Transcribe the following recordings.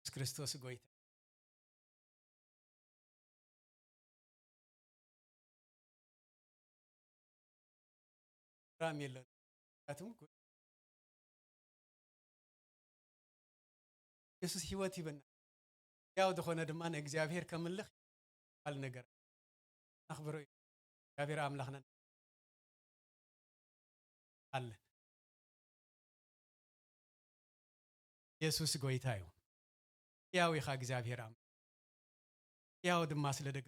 የሱስ ክርስቶስ ጎይታ። ራም የለን። ምክንያቱም ጎ-፣ የሱስ ህይወት ሂበና። ያው ዝኾነ ድማ ንእግዚኣብሔር ከምልኽ ባል ነገር ኣኽብሮ እዩ። እግዚኣብሔር ኣምላኽና ኣለ። የሱስ ጎይታ እዩ። ያው ኢኻ እግዚኣብሔር ኣምላኽ። ያው ድማ ስለ ደገ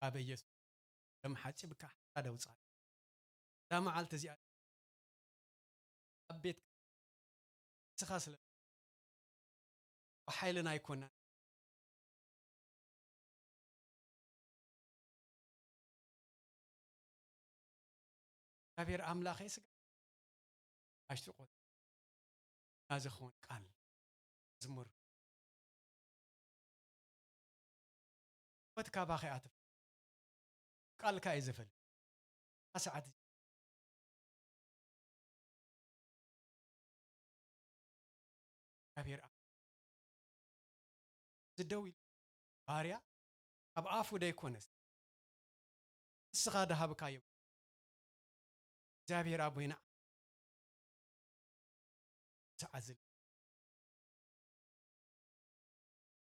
ኣብ ኢየሱስ ደም ሓጺብካ ሓሳድ ኣውጽኣና። እዛ መዓልቲ እዚኣ ኣብ ቤት ንስኻ ስለ ብሓይልና ኣይኮናን። እግዚኣብሔር ኣምላኸይ ስጋ ኣሽትቆ ናዚ ኸውን ቃል ዝሙር ወት ካባኸ ኣትፍ ቃልካ እዩ ዝፈል ሰዓት እግዚኣብሔር ዝደው ኢሉ ባርያ ካብ ኣፉ ደይኮነስ ንስኻ ድሃብካዮ እግዚኣብሔር ኣቦይና ዝዓዝል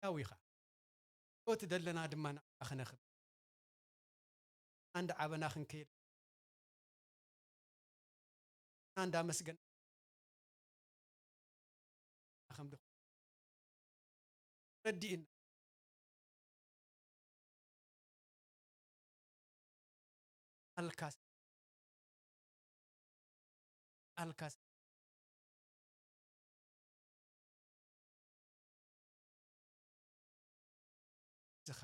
ያው ኢኻ ህይወት ደለና ድማ ንዓኻ ክነኽብ ኣንድ ዓበና ክንከይድ ኣንድ ኣመስገን ከም ድኾ ረዲእና ኣልካስ ኣልካስ ዝኻ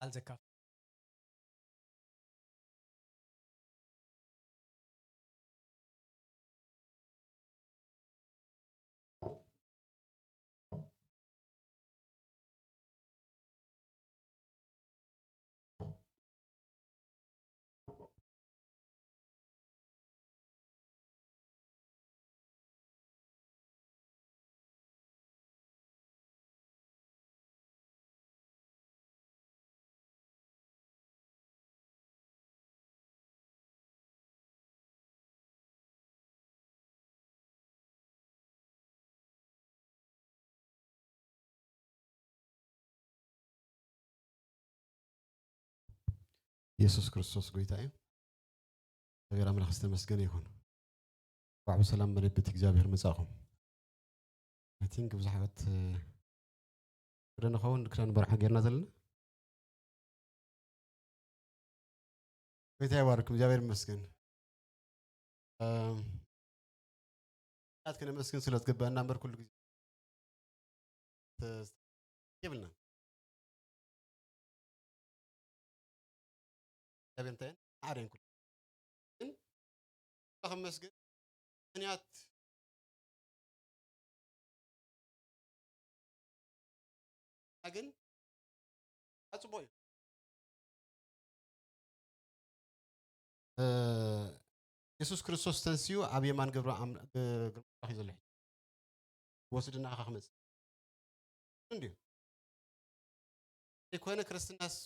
ኣልዘካ የሱስ ክርስቶስ ጎይታ እዩ። እግዚኣብሔር ኣምላኽ ዝተመስገነ ይኹን። እንኳዕ ብሰላም መደብ ቤት እግዚኣብሔር መጻእኹም። I think ብዙሓት ወደ ንኸውን ክዳን በርዓ ጌርና ዘለና ጎይታ ይባርኩም። እግዚኣብሔር ይመስገን። ናት ክነመስግን ስለ ዝግበአና እምበር ኩሉ ግዜ የብልና። እግዚኣብሔር እንታይ ሓደ ኩሉ ግን ከመስግን ምክንያት ግን ኣጽቦ እዩ። የሱስ ክርስቶስ ተንስኡ ኣብ የማን ግብሪ ኣምላኽ እዩ ዘሎ። ወስድና ካ ክመጽእ እንዲዩ ዘይኮነ ክርስትናስ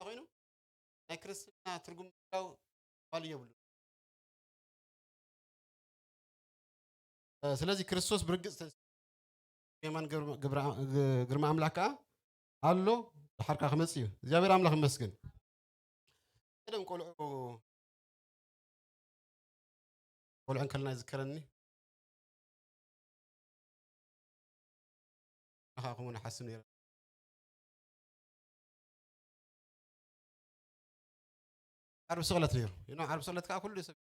ኮይኑ ናይ ክርስትና ትርጉም ዳው ባል የብሉ። ስለዚ ክርስቶስ ብርግጽ ተንስ የማን ግርማ ኣምላክ ከዓ ኣሎ። ድሓርካ ክመጽእ እዩ። እግዚኣብሔር ኣምላኽ ይመስገን። ቀደም ቆልዑ ቆልዑ እንከለና ይዝከረኒ። ንኻ ከምኡ ንሓስብ ነይረ። ዓርቢ ስቕለት ነይሩ። ይኖ ዓርቢ ስቕለት ከዓ ኩሉ ሰብ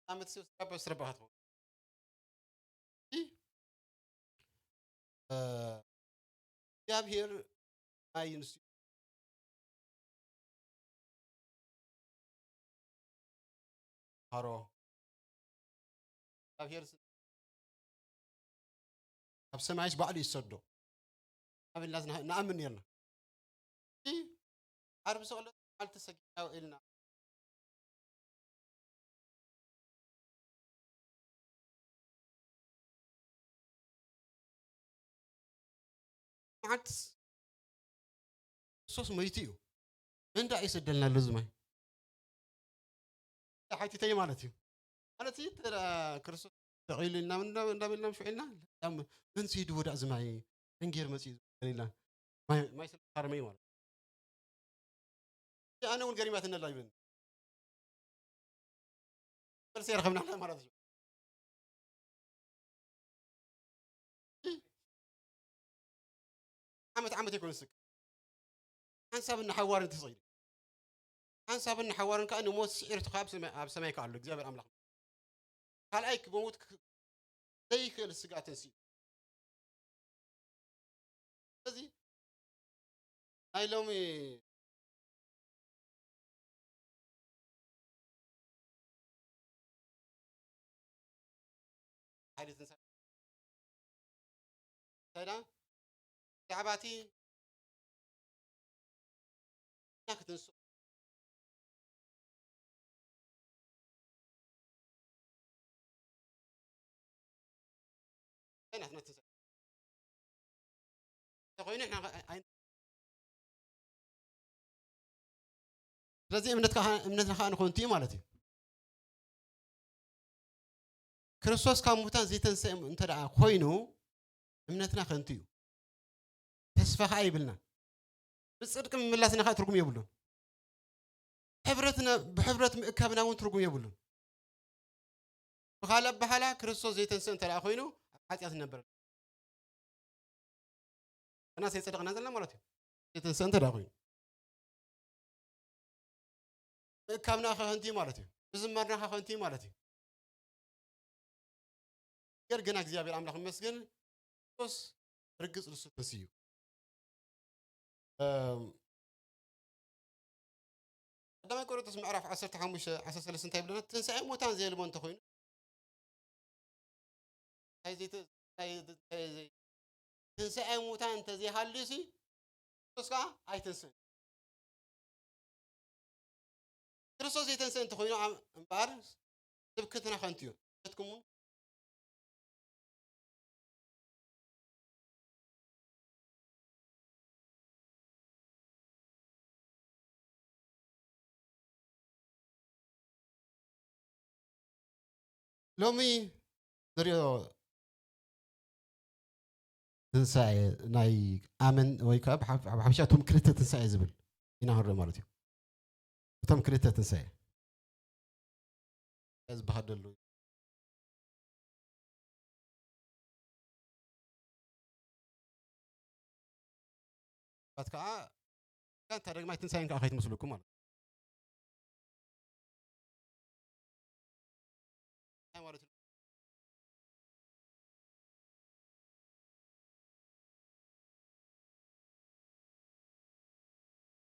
ዓመት ሰብ ስራባ ስራባ ክትኸውን እግዚኣብሔር ናይ ንሱ ተምሃሮ፣ እግዚኣብሔር ስ-፣ ኣብ ሰማይስ ባዕሉ ይሰዶ። ኣብ ኢልና ዝና-፣ ንኣምን ኔርና። እቲ ዓርቢ ስቕለት መዓልቲ ሰጊድና ውዒልና። መዓልትስ ክርስቶስ መይቱ እዩ። እንዳ ይሰደልና ኣሎ እዚ ማይ። ሓቲተይ ማለት እዩ። ማለት እዩ፣ ተራ ክርስቶስ ተቒሉ ኢልና፣ እንዳ-፣ እንዳበልና ምሽ ውዒልና፣ ዳም መን ስይድዎ ዳእ እዚ ማይ? መን ገይሩ መጺኡ ኢልና። ማይ፣ ማይ ስለ ተኻረመ እዩ ማለት። ኣነ እውን ገሪማትኒ ኣላ ይብለኒ። መልሲ የረኸብና ማለት እዩ። ዓመት ዓመት ኣይኮነ ስቅ ሓንሳብ እናሓዋርን ተሰቒሉ። ሓንሳብ እናሓዋርን ከኣ ንሞት ስዒርቱ ከኣ ኣብ ሰማይ፣ ኣብ ሰማይ ከኣ ኣሎ እግዚኣብሔር ኣምላኽ። ካልኣይ ክመውት ክ-፣ ዘይክእል ስጋ ተንሲኡ። ስለዚ ናይ ሎሚ ሓይሊ ትንሳኤ እንታይ ደኣ? ብዛዕባ እቲ እና ክትንስኡ ናትና ትንሳኤ እንተኾይኑ ንሕና ከ-፣ ኣይ-፣ ስለዚ እምነትካ፣ እምነትና ከኣ ንኸንቱ እዩ ማለት እዩ። ክርስቶስ ካብ ሙታን ዘይተንስአ እንተ ደኣ ኮይኑ እምነትና ከንቱ እዩ። ተስፋ ከኣ ይብልና። ብጽድቂ ምምላስና ከኣ ትርጉም የብሉን። ሕብረትና፣ ብሕብረት ምእካብና እውን ትርጉም የብሉን። ብኻልእ ኣበሃህላ ክርስቶስ ዘይተንስአ እንተ ደኣ ኮይኑ ኣብ ሓጢኣት ንነብር። እና ዘይጸደቕና ዘለና ማለት እዩ። ዘይተንስአ እንተ ደኣ ኮይኑ። ምእካብና ከ ከንቱ እዩ ማለት እዩ። ምዝማርና ከ ከንቱ እዩ ማለት እዩ። ነገር ግና እግዚኣብሔር ኣምላኽ ይመስገን፣ ክርስቶስ ርግጽ ንሱ ተንስኡ እዩ። እም፣ ቀዳማይ ቆሮንቶስ ምዕራፍ ዓሰርተ ሓሙሽተ ዓሰርተ ሰለስተ እንታይ ይብለና? ትንሳኤ ሙታን ዘየልቦ እንተኾይኑ፣ እንታይ ዘይተ-፣ እንታይ፣ እንታይ ዘይ-፣ ትንሳኤ ሙታን እንተዘይሃልዩሲ፣ ክርስቶስ ከኣ ኣይተንስእን። ክርስቶስ ዘይተንስእ እንተኾይኑ፣ ኣም-፣ እምበኣር ስብከትና ከንቱ እዩ። እምነትኩም እውን ሎሚ ንሪኦ ትንሳኤ ናይ ኣመን ወይ ከዓ ብሓ-፣ ብሓፈሻ እቶም ክልተ ትንሳኤ ዝብል ኢና ክንርኢ ማለት እዩ። እቶም ክልተ ትንሳኤ ዝበሃል ዘሎ ባት ከዓ ጋንታ ዳግማይ ትንሳኤን ከዓ ከይትመስለኩም ማለት እዩ። እንታይ ማለት እዩ?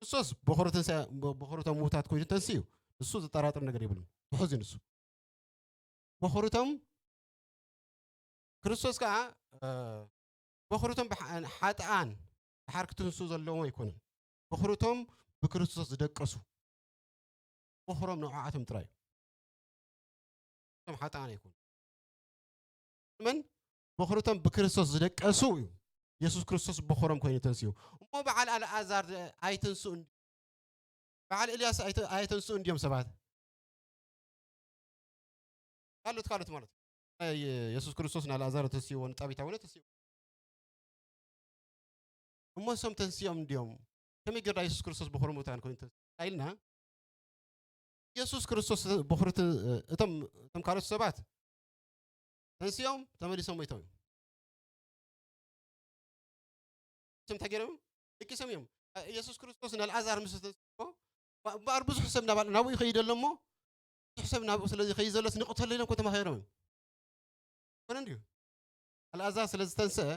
ክርስቶስ በኹሪ ትንሳ-፣ በ-፣ በኹሪ እቶም ምዉታት ኮይኑ ተንስኡ። ንሱ ዘጠራጥር ነገር የብሉን። ትሑዝ እዩ ንሱ። በኹሪ እቶም ክርስቶስ ከኣ፣ እ፣ በኹሪ እቶም ብሓ-፣ ሓጥኣን ድሓር ክትንስኡ ዘለዎም ኣይኮነን። በኹሪ እቶም ብክርስቶስ ዝደቀሱ። በኹሮም ንዕዓቶም ጥራይ እዩ። እቶም ሓጥኣን ኣይኮኑን። መን? በኹሪ እቶም ብክርስቶስ ዝደቀሱ እዩ። የሱስ ክርስቶስ በኹሮም ኮይኑ ተንስኡ። እሞ በዓል ኣልኣዛር ኣይተንስኡን፣ በዓል ኤልያስ ኣይተ-፣ ኣይተንስኡን ድዮም ሰባት? ካልኦት፣ ካልኦት ማለት እዩ። ናይ የሱስ ክርስቶስ ንኣልኣዛር ተንስእዎ፣ ንጣቢታ እውን ተንስእዎ። እሞ እሶም ተንስኦም እንድዮም። ከመይ ጌርና የሱስ ክርስቶስ በኹሪ ሙታን ኮይኑ ተንስኡ ኢልና? የሱስ ክርስቶስ በኹሪ እቲ፣ እቶም፣ እቶም ካልኦት ሰባት ተንስኦም ተመሊሶም ሞይቶም እዮም። እሶም እንታይ ገይሮም እዮም? ደቂሶም እዮም። የሱስ ክርስቶስ ንኣልኣዛር ምስ ተንስኦ፣ እምበኣር ብዙሕ ሰብ ናባል-፣ ናብኡ ይኸይድ ኣሎ እሞ፣ ብዙሕ ሰብ ናብኡ ስለ ዝኸይድ ዘሎስ ንቕተሎ ኢሎም እኮ ተማኺሮም እዮም። ኮነ እንድዩ። ኣልኣዛር ስለ ዝተንስአ፣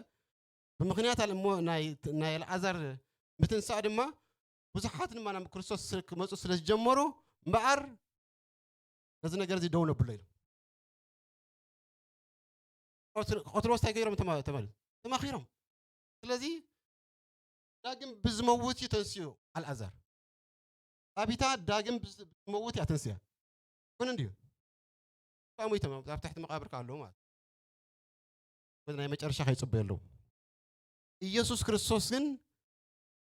ብምኽንያት ኣል-፣ እሞ ናይ፣ ናይ ኣልኣዛር ምትንሳእ ድማ ብዙሓት ድማ ናብ ክርስቶስ ክመጹ ስለ ዝጀመሩ፣ እምበኣር ነዚ ነገር እዚ ደው ነብሎ ኢሎም። ክቐትልዎ እንታይ ገይሮም? ተማ-፣ ተማሊ-፣ ተማኺሮም። ስለዚ ዳግም ብዝመውት እዩ ተንስኡ ኣልኣዛር። ጣቢታ ዳግም ብዝ-፣ ብዝመውት እያ ተንስያ። ይኹን እንድዩ። እኳ ሞይቶም ኣብ፣ ኣብ ትሕቲ መቓብር ከኣ ኣለዉ ማለት እዩ። ወደ ናይ መጨረሻ ከይጽበዩ ኣለዉ። ኢየሱስ ክርስቶስ ግን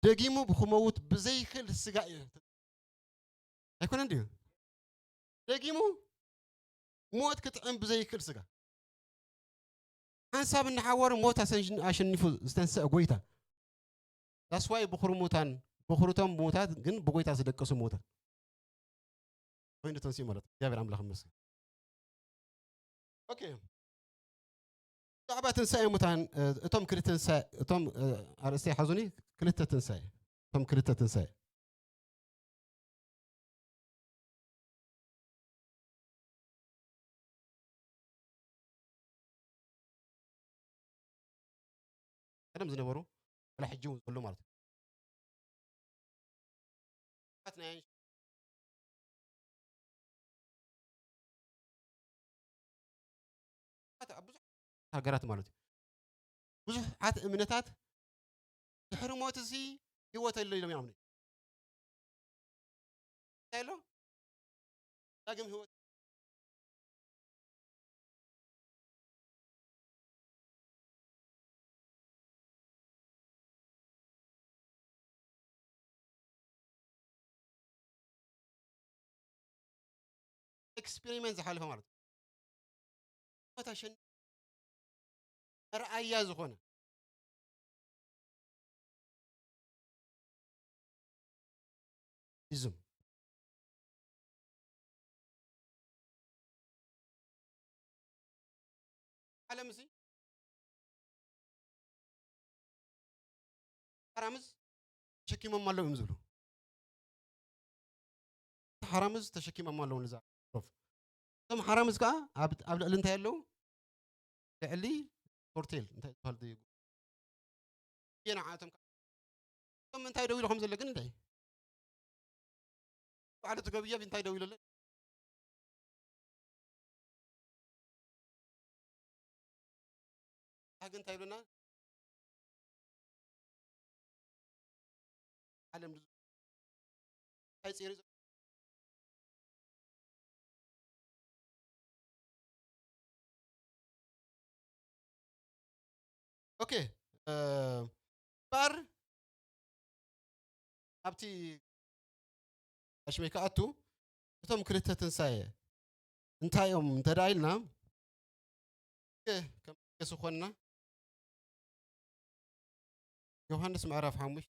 ደጊሙ ብክመውት ብዘይክእል ስጋ እዩ። ኣይኮነን ድዩ? ደጊሙ ሞት ክጥዕም ብዘይክእል ስጋ። ሓንሳብ እናሓወረ ሞት ኣሰን-፣ ኣሸኒፉ ዝተንስአ ጎይታ። That's why ብኹሪ ሙታን፣ ብኹርቶም ሙታት ግን ብጎይታ ዝደቀሱ ሙታት ኮይኑ ተንስኡ ማለት እዩ። እግዚኣብሔር ኣምላኽ ይመስገን። ኦኬ። ብዛዕባ ትንሳኤ ሙታን፣ እ፣ እቶም ክልተ ትንሳኤ፣ እቶም፣ እ፣ ኣርእስቲ ሓዙኒ፣ ክልተ ትንሳኤ፣ እቶም ክልተ ትንሳኤ። ቀደም ዝነበሩ፣ ወላ ሕጂ እውን ዘሎ ማለት እዩ። ብዙሓት ናይ ኣንሽ-፣ ብዙሓት፣ ኣብ ብዙሓት ሃገራት ማለት እዩ። ብዙሓት እምነታት ድሕሪ ሞት እዚ ህይወት ኣሎ ኢሎም ይኣምኑ። እንታይ ኣሎ? ዳግም ህይወት። ኤክስፔሪመንት ዝሓለፈ ማለት እዩ። ሞት ኣሸኒ-፣ መርኣያ ዝኾነ ኢዝም። ዓለም እዚ ሓራምዝ ተሸኪሞም ኣለዉ እዮም ዝብሉ። ሓራምዝ ተሸኪሞም ኣለዉ ነዛ ፕሮፍ። እቶም ሓራምዝ ከኣ ኣብ፣ ኣብ ልዕሊ እንታይ ኣለዉ? ልዕሊ ሆርቴል እንታይ ዝበሃል ድዩ? እየ ንዓኣቶም ከኣ፣ እቶም እንታይ ደው ኢሉ ከም ዘሎ ግን እንታይ? ባዕሉ ትገብዮ እንታይ ደው ኢሉ ኣሎ? ኣህ ግን እንታይ ይብለና? ዓለም እንታይ ጸይሩ? ኦኬ፣ እ፣ ባር ኣብቲ ኣሽመይ ክኣቱ እቶም ክልተ ትንሳኤ እንታይ እዮም እንተ ደኣ ኢልና፣ ኦኬ፣ ከም የሱ ኾንና ዮሃንስ ምዕራፍ ሓሙሽተ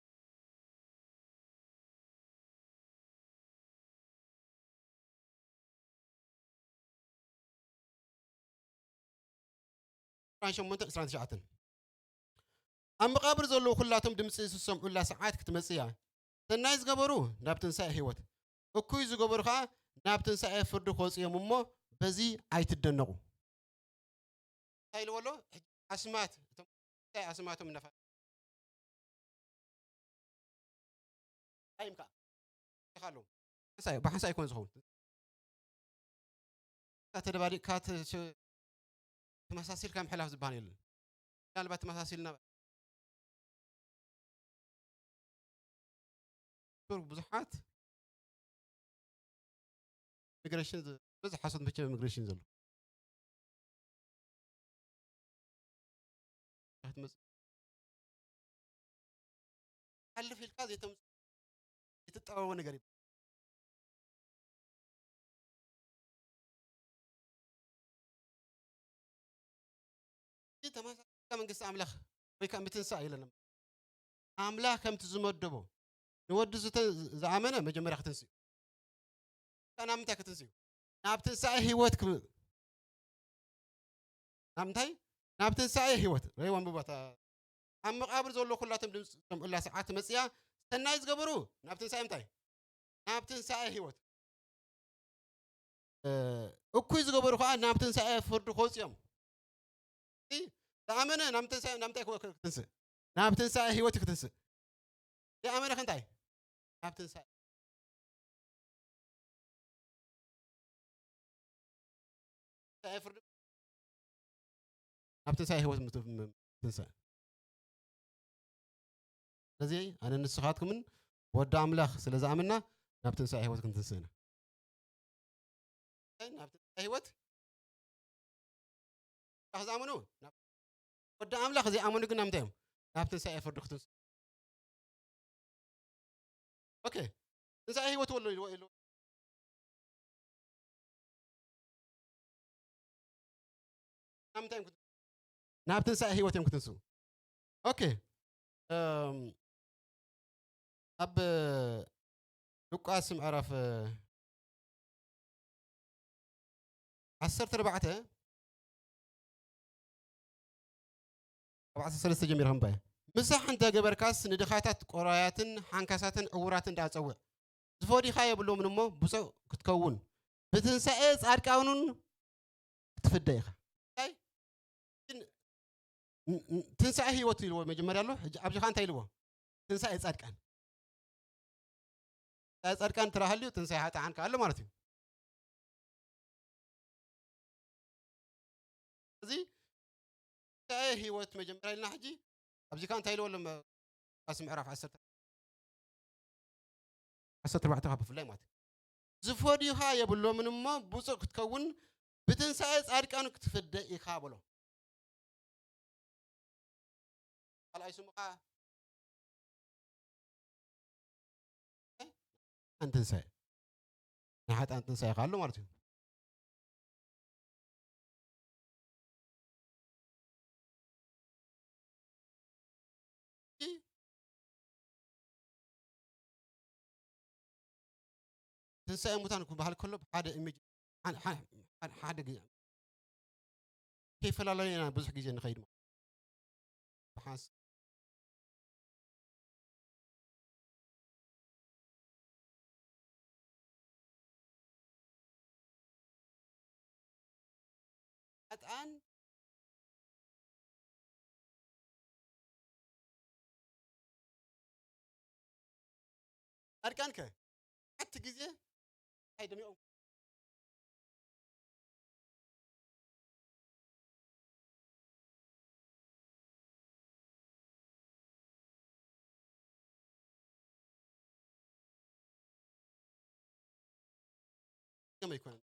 ዕስራን ሸሞንተ ዕስራን ትሽዓተን። ኣብ መቓብር ዘለዉ ኹላቶም ድምጺ ዝሰምዑላ ሰዓት ክትመጽእ እያ። ሰናይ ዝገበሩ ናብ ትንሳኤ ህይወት፣ እኩይ ዝገበሩ ኸኣ ናብ ትንሳኤ ፍርዲ ክወጹ እዮም እሞ በዚ ኣይትደነቑ። እንታይ ኢልዎ ኣሎ? ሕጂ ኣስማት፣ እቶም እንታይ ኣስማቶም እናፋ-፣ ኣይም ከኣ ይኻ ኣለዉ። ሓንሳእ፣ ብሓንሳእ ኣይኮን ዝኸውን። ተደባዲእካ ተ-፣ ተ-፣ ተመሳሲልካ ምሕላፍ ዝበሃል የለን። ምናልባት ተመሳሲልና ብዙሓት ኢሚግሬሽን ዝ-፣ ብዙሕ ሓሶት መቸም ኢሚግሬሽን ዘሎ። ክትመጽእ ሓልፍ ኢልካ ዘይተምጽ-፣ ዘይትጠባበ ነገር እዩ። እዚ ተመሳሳሊ መንግስቲ ኣምላኽ ወይ ከኣ ምትንሳእ የለንም። ኣምላኽ ከምቲ ዝመደቦ ንወዲ ዝተ-፣ ዝኣመነ መጀመርያ ክትንስእ እዩ። ከኣ ናብ ምንታይ ክትንስእ እዩ? ናብ ትንሳኤ ህይወት ክብ-፣ ናብ ምንታይ? ናብ ትንሳኤ ህይወት። ረይዋ ኣንብባታ። ኣብ መቓብር ዘሎ ኩላቶም ድምፂ ዝሰምዑላ ሰዓት መፅያ፣ ሰናይ ዝገበሩ ናብ ትንሳኤ ምንታይ? ናብ ትንሳኤ ህይወት። እ፣ እኩይ ዝገበሩ ከዓ ናብ ትንሳኤ ፍርዲ ክወፁ እዮም። እዚ ዝኣመነ ናብ ትንሳኤ፣ ናብ ምንታይ ክወ-፣ ክትንስእ? ናብ ትንሳኤ ህይወት እዩ ክትንስእ። ዘይኣመነ ከ እንታይ? ናብ ትንሳኤ። ትንሳኤ ፍርዲ ናብ ትንሳኤ ህይወት ምት- ም- ትንሳኤ። ስለዚ ኣነ ንስኻትኩምን ወዲ ኣምላኽ ስለ ዝኣምና ናብ ትንሳኤ ህይወት ክንትንስእ ኢና። ናብ ትንሳኤ ህይወት ኣምላኽ ዝኣምኑ ናብ ወዲ ኣምላኽ ዘይኣምኑ ግን ናምንታይ እዮም ናብ ትንሳኤ ፍርዲ ክትንስኡ? ኦኬ፣ ትንሳኤ ህይወት ወሎ ኢልዎ ኢልዎ ናምንታይ እዮም ክት- ናብ ትንሳኤ ህይወት እዮም ክትንስኡ። ኦኬ፣ እም፣ ኣብ ሉቃስ ምዕራፍ ዓሰርተ ኣርባዕተ ካብ ዓሰርተ ሰለስተ ጀሚረ ክንባየ። ምሳሕ እንተ ገበርካስ ንድኻታት ቆራያትን ሓንካሳትን ዕውራትን ደኣ ጸውዕ። ዝፈዲኻ የብሎምን እሞ ብፁዕ ክትከውን ብትንሳኤ ጻድቃኑን ክትፍደ ኢኻ። እንታይ? ግን ን- ን- ትንሳኤ ህይወት ኢልዎ መጀመርያ ኣሎ። ሕጂ ኣብዚ ኸኣ እንታይ ኢልዎ? ትንሳኤ ጻድቃን። ትንሳኤ ጻድቃን ተራሃልዩ ትንሳኤ ኃጥኣን ከኣለ ማለት እዩ። እዚ ትንሳኤ ህይወት መጀመርያ ኢልና ሕጂ ኣብዚ ኸኣ እንታይ ኢልዎ ኣሎ? ሉቃስ ምዕራፍ ዓሰርተ ዓሰርተ ኣርባዕተ ካብ ብፍላይ ማለት እዩ። ዝፈድዩኻ የብሎምን እሞ ብፁዕ ክትከውን ብትንሳኤ ጻድቃን ክትፍደ ኢኻ በሎ። ካልኣይ ስሙ ኸዓ ሓጥኣን ትንሳኤ፣ ናይ ሓጥኣን ትንሳኤ ኸኣ ኣሎ ማለት እዩ። ትንሳኤ ሙታን ክበሃል ከሎ ብሓደ ኢሜጅ ሓደ ግዜ ከይፈላለዩና ብዙሕ ግዜ ንኸይድ ማለት ብሓንስ ኣጣን ጻድቃን ከ ሓንቲ ግዜ ኣይደሚቖም ገመ ኣይኮነን።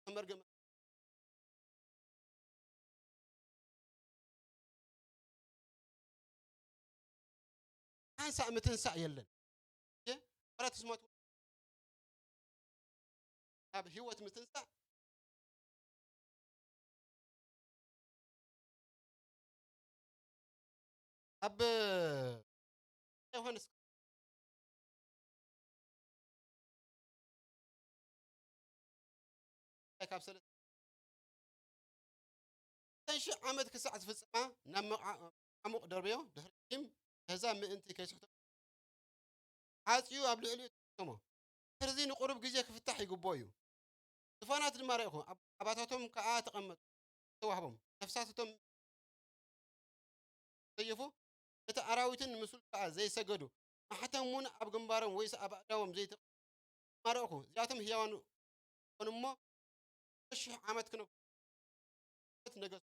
መርገም ሓንሳእ ምትንሳእ የለን። ኦኬ? ኦራት ስማቱ ኣብ ህይወት ምትንሳእ ኣብ ዮሃንስ ካብ ሰለስተ ሽሕ ዓመት ክሳዕ ዝፍጽማ ናብ መቓ- ዓሙቕ ደርበዮ ድሕሪም ነዛ ምእንቲ ከይስሕቶ ዓጽዩ ኣብ ልዕሊኡ ተሰሞ። ድሕርዚ ንቑሩብ ግዜ ክፍታሕ ይግብኦ እዩ። ዝፋናት ድማ ረእኹ፣ ኣብ ኣባታቶም ከኣ ተቐመጡ፣ ተዋህቦም። ነፍሳትቶም ዘየፉ፣ ነቲ ኣራዊትን ምስሉ ከኣ ዘይሰገዱ፣ ማሕተም እውን ኣብ ግንባሮም ወይስ ኣብ ኣእዳዎም ዘይተቐ- ማረኹ። እዚኣቶም ህያዋን ኮኑ እሞ ሽሕ ዓመት ክነግሱ ነገሱ።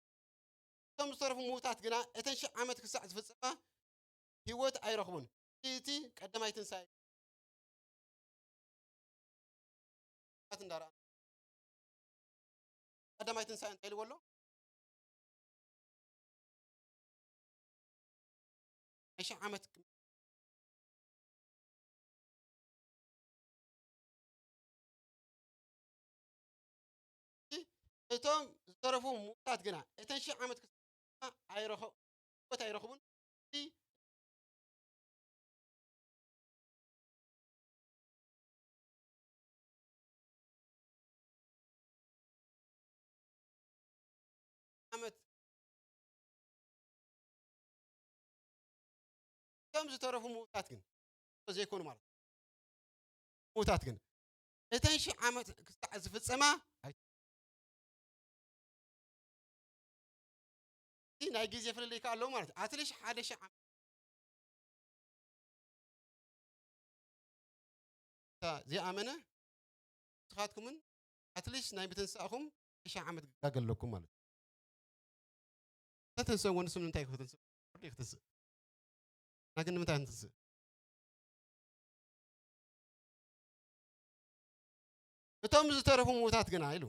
እቶም ዝተረፉ ምዉታት ግና እተን ሽሕ ዓመት ክሳዕ ዝፍጽማ ህይወት ኣይረኽቡን። እቲ ቀዳማይ ትንሳኤ እንዳረኣ ቀዳማይ ትንሳኤ እንታይ ኢልዎ ኣሎ? ናይ ሽሕ ዓመት እቶም ዝተረፉ ምዉታት ግና እተን ሽሕ ዓመት ክስማ ኣይረኸ- ህይወት ኣይረኽቡን። እቲ ዓመት እቶም ዝተረፉ ምዉታት ግን ዘይኮኑ ማለት እዩ። ምዉታት ግን እተን ሽሕ ዓመት ክሳዕ ዝፍጸማ ኣይ- እቲ ናይ ግዜ ፍልልይ ከኣ ኣለዎ ማለት እዩ። ኣትሊሽ ሓደ ሽሕ ዓመት ዘይኣመነ ንስኻትኩምን ኣትሊስት ናይ ምትንሳእኹም ሽሕ ዓመት ግጋገ ኣለኩም ማለት እዩ። ተተንሰእ ወንስ ንምንታይ ክትንስእ? ወዲ ክትስእ። እና ግን ንምንታይ ክትንስእ? እቶም ዝተረፉ ምዉታት ግና ኢሉ፣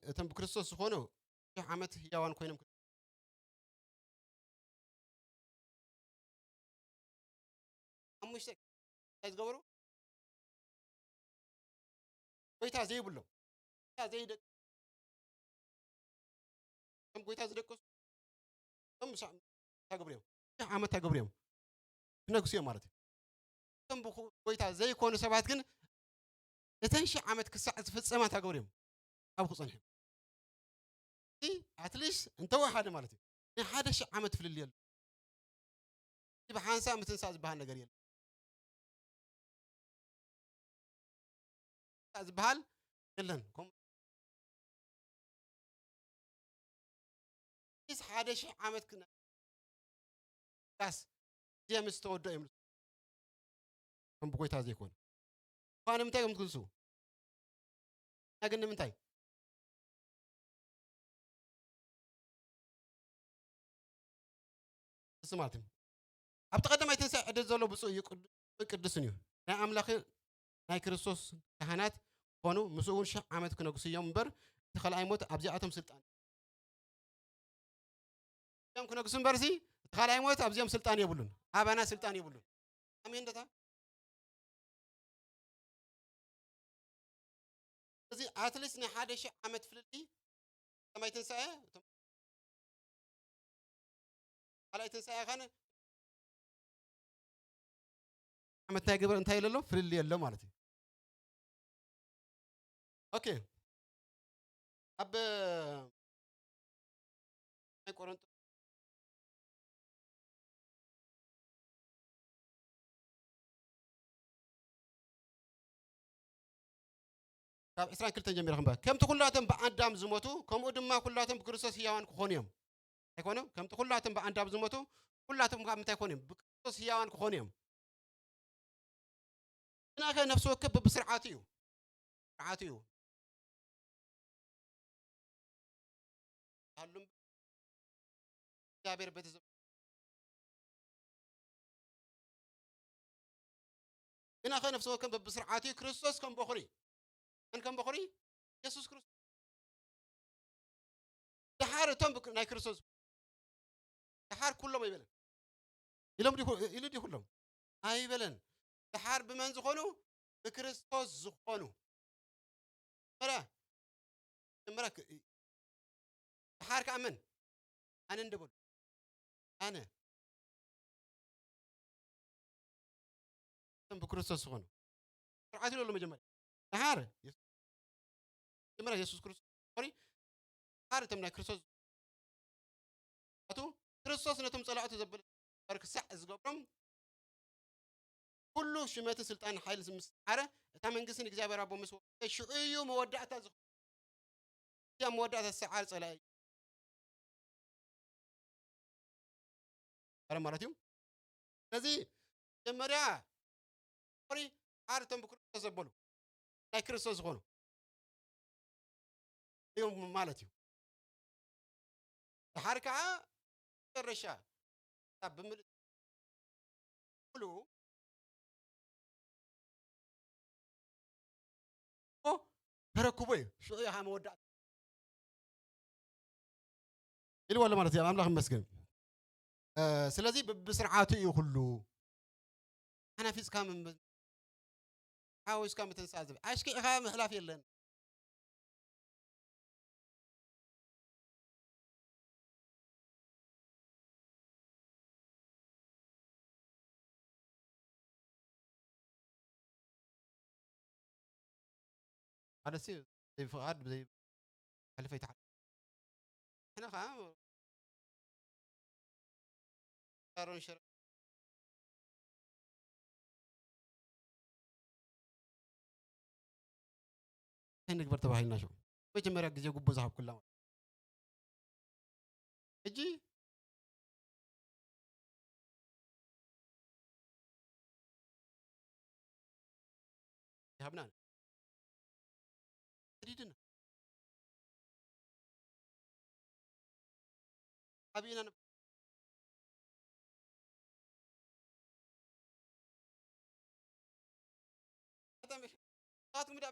እቶም ብክርስቶስ ዝኾኑ ሽሕ ዓመት ህያዋን ኮይኖም ሓሙሽተ እንታይ ዝገበሩ? ጎይታ ዘይብሎም፣ ጎይታ ዘይደ-፣ ከም ጎይታ ዝደቀሱ፣ እቶም ምሳዕ እንታይ ገብሩ እዮም? ሽሕ ዓመት እንታይ ገብሩ እዮም? ክነግሱ እዮም ማለት እዩ። እቶም ብኹ-፣ ጎይታ ዘይኮኑ ሰባት ግን እተን ሽሕ ዓመት ክሳዕ ዝፍጸማ እንታይ ገብሩ እዮም? ኣብኡ ክጸንሑ እዮም። እቲ ኣትሊስት እንተወሓደ ማለት እዩ። ናይ ሓደ ሽሕ ዓመት ፍልልይ ኣሎ። እቲ ብሓንሳብ ምትንሳእ ዝበሃል ነገር የለን። ዝበሃል የለን። ከምኡ ስ ሓደ ሽሕ ዓመት ክነ-፣ ዳስ እዚኣ ምስ ተወድኦ እዮም። ከም ብጎይታ ዘይኮነ። እኳ ንምንታይ እዮም ትግንሱ? እና ግን ንምንታይ? እሱ ማለት እዩ። ኣብቲ ቀዳማይ ትንሳኤ ዕድል ዘሎ ብፁዕ እዩ፣ ቅዱ-፣ ቅዱስን እዩ። ናይ ኣምላኽ ናይ ክርስቶስ ካህናት ኮኑ፣ ምስኡ እውን ሽሕ ዓመት ክነግሱ እዮም እምበር፣ እቲ ካልኣይ ሞት ኣብዚኣቶም ስልጣን እዮም ክነግሱ እምበርሲ፣ እቲ ካልኣይ ሞት ኣብዚኦም ስልጣን የብሉን። ኣባና ስልጣን የብሉን። ኣሜን ደታ። እዚ ኣትሊስት ናይ ሓደ ሽሕ ዓመት ፍልልይ ከማይ ትንሳኤ፣ እቶም ካልኣይ ትንሳኤ ኸነ ዓመት ናይ ግብር እንታይ የለሎ? ፍልልይ የሎ ማለት እዩ። ኦኬ። ኣብ ናይ ቆሮንቶስ ካብ ዕስራን ክልተን ጀሚረ ክንበ-፣ ከምቲ ኩላቶም ብኣዳም ዝሞቱ፣ ከምኡ ድማ ኩላቶም ብክርስቶስ ህያዋን ክኾኑ እዮም። ኣይኮኑ? ከምቲ ኩላቶም ብኣዳም ዝሞቱ፣ ኩላቶም ካብ ምንታይ ክኾኑ እዮም? ብክርስቶስ ህያዋን ክኾኑ እዮም። ግናኸ ነፍሲ ወከፍ በብስርዓቱ እዩ። ስርዓቱ እዩ። ሃሉም እግዚኣብሔር ቤተሰብ ግናኸ ነፍሲ ወከፍ በብስርዓቱ እዩ። ክርስቶስ ከም በኹሪ፣ መን ከም በኹሪ? የሱስ ክርስቶስ። ደሓር እቶም ብክ-፣ ናይ ክርስቶስ፣ ደሓር ኩሎም ኣይበለን። ኢሎም ዲኹ-፣ ኢሉ ዲኹሎም? ኣይበለን። ደሓር ብመን ዝኾኑ? ብክርስቶስ ዝኾኑ። መጀመርያ፣ መጀመርያ ክ-፣ ደሓር ከኣ መን? ኣነ እንደ በሉ። ኣነ። እቶም ብክርስቶስ ዝኾኑ። ስርዓት ይሎ መጀመርያ። ደሓር፣ መጀመርያ የሱስ ክርስቶስ። ሶሪ። ደሓር እቶም ናይ ክርስቶስ ኣቱ ክርስቶስ ነቶም ጸላእቱ ዘበለ ክሳዕ ዝገብሮም ኩሉ ሽመትን ስልጣንን ሓይልን ምስ ሰዓረ፣ እታ መንግስቲ ንእግዚኣብሔር ኣቦ ምስ ወሃበ፣ ሽዑ እዩ መወዳእታ ዝኾነ። እቲ ኣብ መወዳእታ ዝሰዓር ጸላኢ እዩ። ኣረ ማለት እዩ። ስለዚ መጀመርያ ሶሪ፣ ደሓር እቶም ብክርስቶስ ዘበሉ፣ ናይ ክርስቶስ ዝኾኑ እዮም ማለት እዩ። ደሓር ከዓ መጨረሻ ክሳብ ብምልእ ሙሉ እኮ ተረክቦ እዩ። ሽዑ ኢኻ መወዳእታ ኢልዎ ኣሎ ማለት እዩ። ኣምላኽ ይመስገን። እ፣ ስለዚ ብ-፣ ብስርዓቱ እዩ ኩሉ። ሓናፊጽካ ምም-፣ ሓዊስካ ምትንሳእ ዝብል። ኣሽኪዕኻ ምሕላፍ የለን። ማለት ሲ-፣ ብዘይ ፍቓድ፣ ብዘይ ሕልፈ ይተሓልፍ። ንሕና ኸዓ ሳሮን ሸረ-፣ እንታይ ንግበር ተባሂልና ሽዑ? መጀመርያ ግዜ ጉቦ ዝሃብኩላ ማለት። ሕጂ ሃብና። ሰዲድና። ኣቢና ንሳቶም ዳ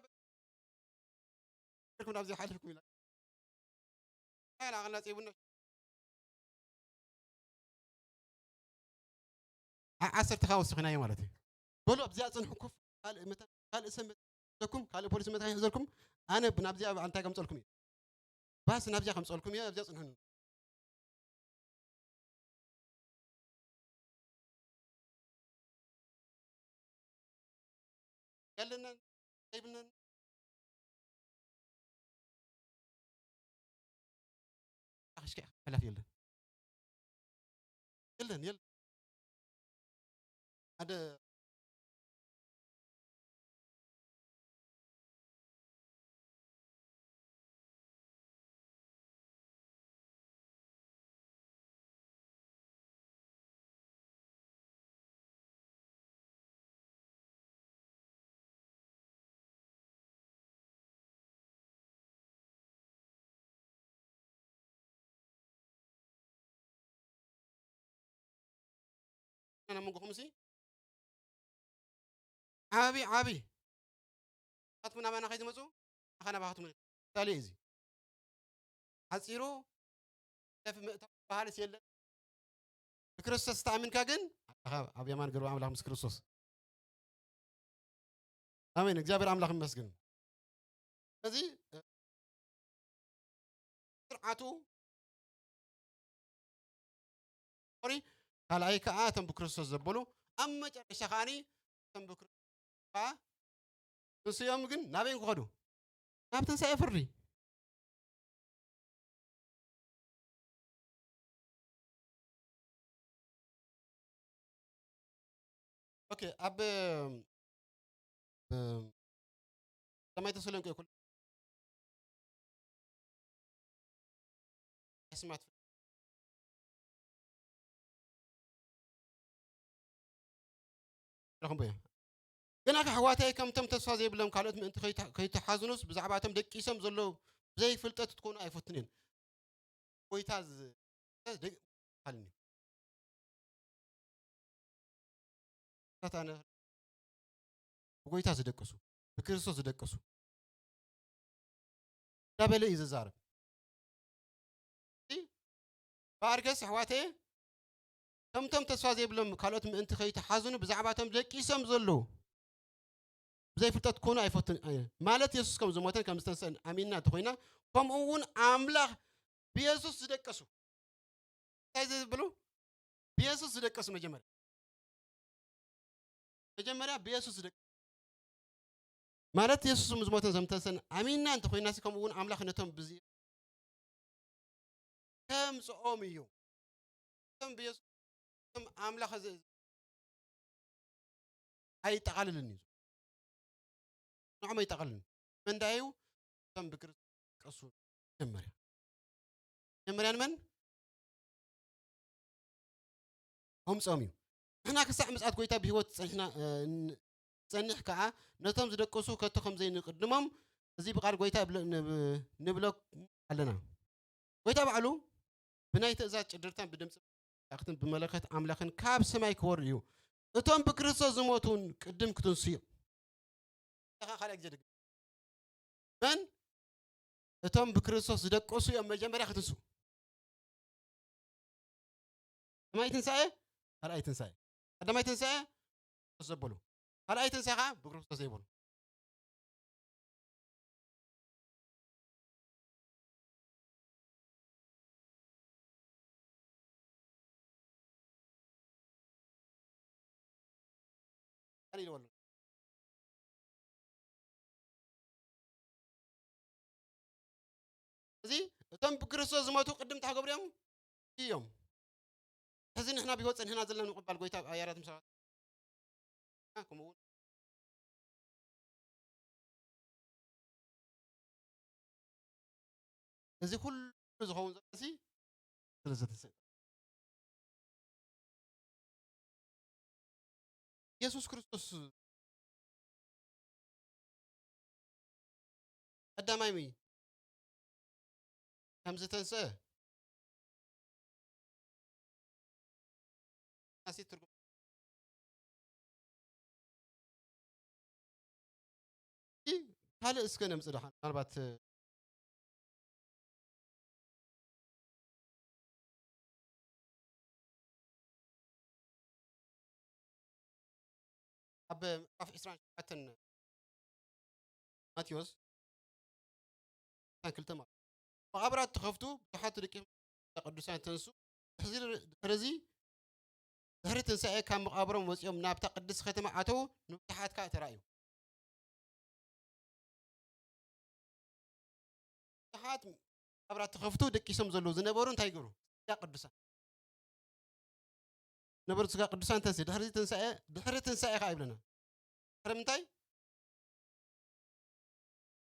ርኩም ናብዚ ሓልፍኩም ኢላ። ኣላ ኣላ ጸይቡና። ዓ-፣ ዓሰርተ ካብ ወሲኽናዮ ማለት እዩ። በሉ ኣብዚኣ ጽንሑ፣ ኮፍ፣ ካልእ መታ-፣ ካልእ ሰብ መታኩም፣ ካልእ ፖሊስ መታ ይሕዘልኩም። ኣነ ብ-፣ ናብዚኣ በዓል እንታይ ከምጸልኩም እዩ። ባስ ናብዚኣ ከምጸልኩም እየ፣ ኣብዚኣ ጽንሑኒ። የለናን፣ ዘይብልናን። ኣኽሽኪ ሕላፍ የለን። የለን፣ የለን። ሓደ ኣብ መንጎኹም ሲ ዓቢ፣ ዓቢ። ናትኩም ናባና ከይትመጹ፣ ኣኻ ናባኻትኩም። ምሳሌ እዚ። ሓጺሩ፣ ደፊ ምእታው ዝበሃልስ የለን። ብክርስቶስ ተኣሚንካ ግን፣ ኣኻ ኣብ የማን ገርባ ኣምላኽ ምስ ክርስቶስ። ኣሜን። እግዚኣብሔር ኣምላኽ ይመስገን። ስለዚ፣ ስርዓቱ፣ ሶሪ፣ ካልኣይ ከኣ እቶም ብክርስቶስ ዘበሉ፣ ኣብ መጨረሻ ከኣኒ እቶም ብክርስቶስ ከኣ ንስኦም ግን ናበይ ክኸዱ? ናብ ትንሳኤ ፍርዲ። ኦኬ፣ ኣብ፣ ብ-፣ ቀዳማይ ተሰሎንቄ ኩል-፣ ኣስማት ረኽቦ እያ። ግና ከሕዋተይ ከምቶም ተስፋ ዘይብሎም ካልኦት ምእንቲ ከይተ-፣ ከይተሓዝኑስ ብዛዕባቶም ደቂሶም ዘለዉ ብዘይፍልጠት ክትኮኑ ኣይፈትንን። ጎይታ ዝ-፣ ደቂ-፣ ሓልኒ። ኣነ ብጎይታ ዝደቅሱ፣ ብክርስቶስ ዝደቅሱ እንዳበለ እዩ ዝዛረብ። እምበኣርከስ ኣሕዋተየ፣ ከምቶም ተስፋ ዘይብሎም ካልኦት ምእንቲ ከይተሓዝኑ ብዛዕባቶም ደቂሶም ዘለዉ ብዘይፍልጠት ክኾኑ ኣይፈቱን። ማለት የሱስ ከም ዝሞተን ከም ዝተንስአን ኣሚንና እንተኾይና፣ ከምኡ እውን ኣምላኽ ብየሱስ ዝደቀሱ እንታይ ዘብሉ? ብየሱስ ዝደቀሱ መጀመርያ። መጀመርያ ብየሱስ ዝደቀሱ። ማለት የሱስ ምስ ሞተን ዘምተሰን ኣሚንና እንተኾይናሲ፣ ከምኡ እውን ኣምላኽ ነቶም ብዚ ከምጽኦም እዩ። እቶም ብየሱስ፣ እቶም ኣምላኽ ዘ-፣ ኣይጠቓልልን እዩ። ንዖም ኣይጠቓልልን። መንዳዩ እቶም ብክርስቶስ ዝደቀሱ መጀመርያ። መጀመርያ ንመን? ሆምጾም እዩ። ንሕና ክሳዕ ምጽኣት ጎይታ ብህይወት ጸኒሕና፣ እ፣ ን-፣ ጸኒሕ ከኣ ነቶም ዝደቀሱ ከቶ ከም ዘይንቅድሞም እዚ ብቓል ጎይታ ይብለ-፣ ንብ-፣ ንብለኩም ኣለና። ጎይታ ባዕሉ ብናይ ትእዛዝ ጭድርታን ብድምጺ መላእኽትን ብመለከት ኣምላኽን ካብ ሰማይ ክወርድ እዩ። እቶም ብክርስቶስ ዝሞቱን ቅድም ክትንስኡ እዮም። እኻ ካልኣይ ግዜ ድግ-፣ መን? እቶም ብክርስቶስ ዝደቀሱ እዮም መጀመርያ ክትንስኡ። ቀዳማይ ትንሳኤ፣ ካልኣይ ትንሳኤ። ቀዳማይ ትንሳኤ፣ ክርስቶስ ዘበሉ። ካልኣይ ትንሳኤ ከዓ ብክርስቶስ ዘይበሉ። ቀሊል በሉ። እዚ እቶም ብክርስቶስ ዝሞቱ ቅድም እንታይ ክገብሩ እዮም? እዮም። ሕዚ ንሕና ብህይወት ጸኒሕና ዘለና ንምቕባል ጎይታ ኣያራት ምሳባት። ከምኡ እውን እዚ ኩሉ ዝኸውን ዘሎ እዚ ስለ ዘተሰ-፣ የሱስ ክርስቶስ ቀዳማይ ምይ ከም ዝተንስአ ኣሲ ትርጉም ካልእ እስከ ነምጽእ ደሓን ምናልባት ኣብ ምዕራፍ ዕስራን ሸውዓተን ማቴዎስ ዕስራን ክልተ ማለት እዩ። መቓብራት ተኸፍቱ፣ ብዙሓት ደቂ ቅዱሳን ተንሱ። ድሕዚ ድሕርዚ ድሕሪ ትንሳኤ ካብ መቓብሮም ወጺኦም ናብታ ቅድስቲ ከተማ ኣተዉ፣ ንብዙሓት ከኣ ተራእዩ። ብዙሓት መቓብራት ተኸፍቱ ደቂሶም ዘለዉ ዝነበሩ እንታይ ይገብሩ? ስጋ ቅዱሳን ዝነበሩ ስጋ ቅዱሳን ተንስ ድሕሪ ትንሳኤ ድሕሪ ትንሳኤ ከኣ ይብለና። ድሕሪ ምንታይ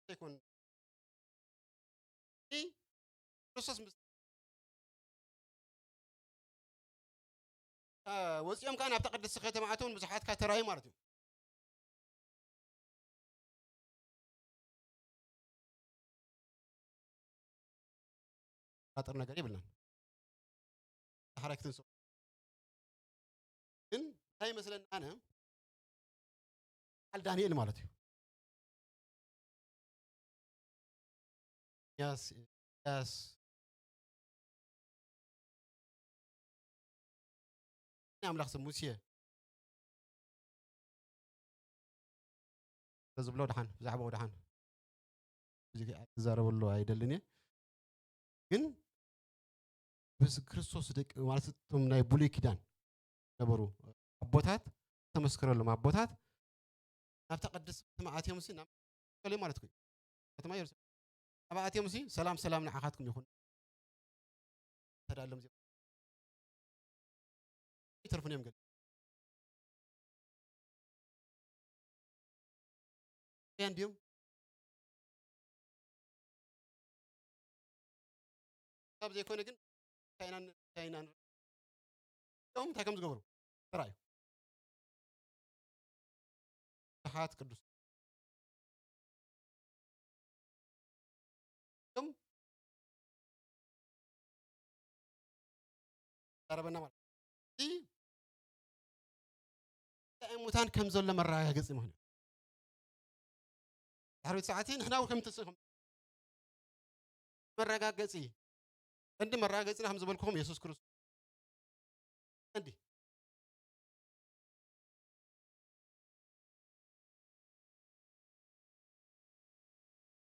ይኮን? እቲ ክርስቶስ ምስ አ፣ ወፂኦም ከዓ ናብታ ቅድስቲ ከተማ ኣተውን ብዙሓት ከዓ ተራዩ ማለት እዩ። ፋጥር ነገር ይብልናል። ዳሕራይ ክትንስኡ ግን እንታይ ይመስለኒ ኣነ በዓል ዳንኤል ማለት እዩ። ያስ ያስ ናይ ኣምላኽ ስም ሙሴ ዝብሎ ድሓን ብዛዕባኡ ድሓን ብዙ ክዛረበሉ ኣይደልን እየ። ግን ብስ ክርስቶስ ደቂ ማለት እቶም ናይ ብሉይ ኪዳን ነበሩ ኣቦታት ተመስከረሎም ኣቦታት ናብታ ቅድስቲ ከተማ ኣትዮም ሲ ናብ ኢየሩሳሌም ማለት እዩ። ከተማ ኢየሩሳሌም ኣብ ኣትዮም ሲ ሰላም ሰላም ንዓኻትኩም ይኹን ተዳሎም ዚ ይተርፉን እዮም ገለ ያን ድዮም ካብ ዘይኮነ ግን እንታይ ኢና እንታይ ኢና ንርኢ? እቶም እንታይ ከም ዝገበሩ ተራእዩ። ብዙሓት ቅዱስ እቶም ተዛረበና ማለት እዩ። እዚ ትንሳኤ ሙታን ከም ዘሎ መረጋገፂ ምኾነ ድሕሪ ሰዓት ንሕና እውን ከም ትንስእ ከም መረጋገፂ ቀንዲ መረጋገፂና ከም ዝበልኩኹም የሱስ ክርስቶስ ቀንዲ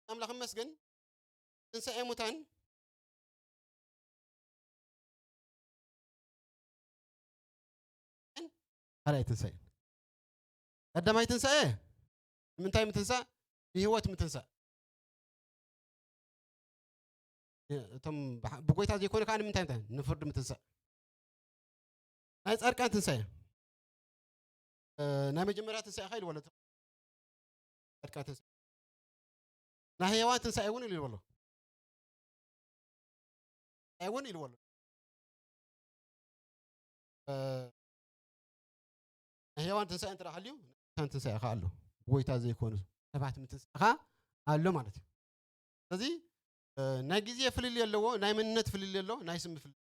ኣምላኽ ይመስገን ትንሳኤ ሙታን ካልኣይ ትንሳኤ ቀዳማይ ትንሳኤ ንምንታይ ምትንሳእ ንህይወት ምትንሳእ እቶም ብሓ- ብጎይታ ዘይኮነ ከዓ ንምንታይ ምታይ ንፍርዲ ምትንሳእ ናይ ፃድቃን ትንሳኤ እ፣ ናይ መጀመርያ ትንሳኤ ካ ኢልዎ ኣሎ ፃድቃን ትንሳኤ ናይ ህያዋን ትንሳኤ እውን ኢልዎ ኣሎ ትንሳኤ እውን ኢልዎ ኣሎ እ፣ ናይ ህያዋን ትንሳኤ እንተ ሃልዩ ናይ ትንሳኤ ከዓ ኣሎ ጎይታ ዘይኮኑ ሰባት ምትንሳኤ ከዓ ኣሎ ማለት እዩ ስለዚ እ፣ ናይ ግዜ ፍልልይ ኣለዎ ናይ መንነት ፍልልይ ኣሎ ናይ ስም ፍልልይ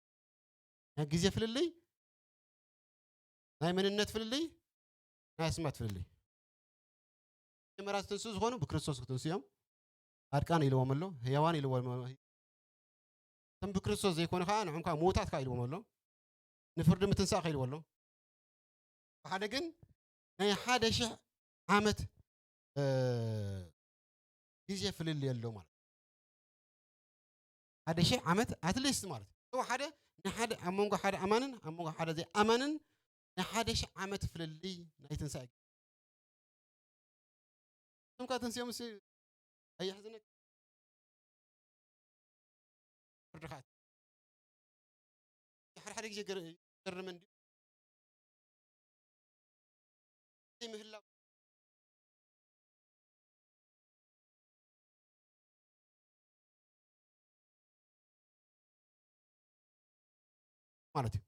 ናይ ግዜ ፍልልይ ናይ መንነት ፍልልይ ናይ ኣስማት ፍልልይ መጀመርያ ዝትንስኡ ዝኾኑ ብክርስቶስ ክትንስኡ እዮም ፃድቃን ኢልዎም ኣሎ ህያዋን ኢልዎም ኣሎ እቶም ብክርስቶስ ዘይኮኑ ከዓ ንዕም ከዓ ምዉታት ከዓ ኢልዎም ኣሎ ንፍርዲ ምትንሳእ ከ ኢልዎ ኣሎ ብሓደ ግን ናይ ሓደ ሽሕ ዓመት እ፣ ግዜ ፍልልይ ኣሎ ማለት ሓደ ሽሕ ዓመት ኣትሊስት ማለት እዩ ሓደ ንሓደ ኣብ መንጎ ሓደ ኣማንን ኣብ መንጎ ሓደ ዘይኣማንን ናይ ሓደ ሽሕ ዓመት ፍልልይ ናይ ትንሳኤ እቶም ካ ተንስኦም ሲ ኣየሕዝነክ ፍርድኻ ሓደ ሓደ ግዜ ገርም እንዲ ምህላው ማለት እዩ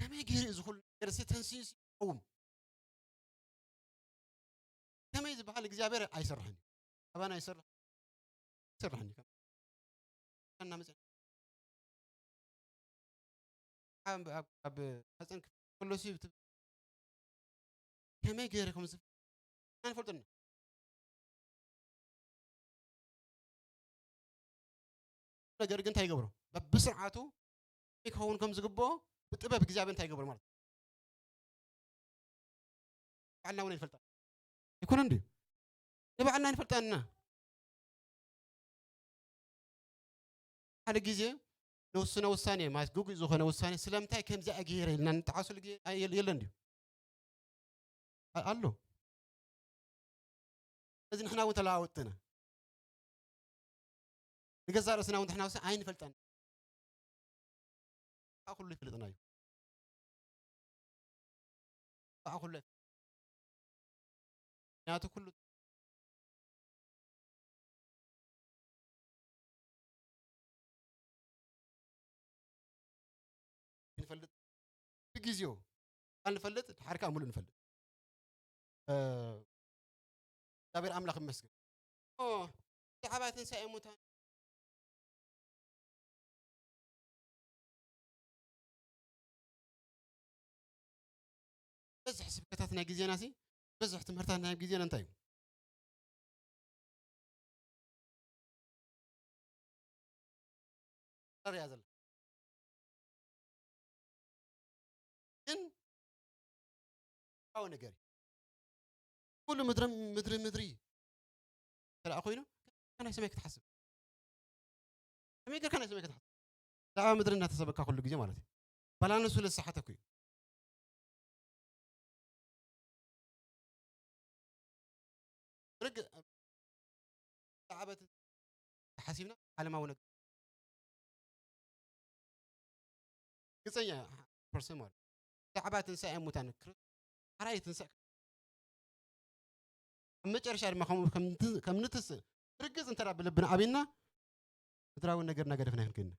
ከመይ ገይሩ እዚ ኩሉ ነገር ዝተንስዩ ይቀውም ከመይ ዝበሃል እግዚኣብሔር ኣይሰርሕን ኣባና ኣይሰርሕ ይሰርሕ እንዲ እናመፀ ኣብ ኣብ ኣብ ማፀን ክፍት ከሎ ሲ ከመይ ገይረ ከም ዝፍ ኣይንፈልጥና። ነገር ግን እንታይ ይገብሮ? በብስርዓቱ ክኸውን ከም ዝግብኦ ብጥበብ እግዚኣብሔር እንታይ ይገብሮ ማለት እዩ። ባዕልና እውን ኣይንፈልጣ ኣይኮነ እንዲ ንባዕልና ኣይንፈልጣና። ሓደ ግዜ ንውስነ ውሳኔ ማለት ግጉይ ዝኾነ ውሳኔ ስለምንታይ ከምዚ ኣገይረ ኢልና ንጠዓሰሉ ግዜ ኣይ- የለ- የለን ድዩ? ኣ- ኣሎ። እዚ ንሕና እውን ተለዋወጥትና ንገዛእ ርእስና እውን ንሕና ውሳ ኣይንፈልጠን። ከዓ ኩሉ ይፍልጥና እዩ። ከዓ ኩሉ ምክንያቱ ኩሉ ንፈልጥ ብግዜኡ ቃል ንፈልጥ ድሓር ከዓ ሙሉእ ንፈልጥ። እግዚኣብሔር ኣምላኽ ይመስገን። ብዛዕባ ትንሳኤ ሙታን በዝሕ ስብከታት ናይ ግዜና ሲ በዝሕ ትምህርታት ናይ ግዜና እንታይ እዩ? ሪያ ዘላ ግን ኣው ነገር ኩሉ ምድሪ ምድሪ ምድሪ ተደኣ ኮይኑ ከናይ ሰማይ ክትሓስብ ከመይ ገርካ ናይ ሰማይ ክትሓስብ ብዛዕባ ምድሪ እናተሰበካ ኩሉ ግዜ ማለት እዩ። ባላንሱ ለሳሓተኩ እዩ። ርግእ ብዛዕባ ሓሲብና ዓለማዊ ነገር ግፀኛ ፐርሰን ማለት ብዛዕባ ትንሳኤ ሙታን ሓራይ ትንሳእ ኣብ መጨረሻ ድማ ከምኡ ከም ንትስእ ርግፅ እንተ ብልብና ኣቢና ምድራዊ ነገር እናገደፍና ይክንክና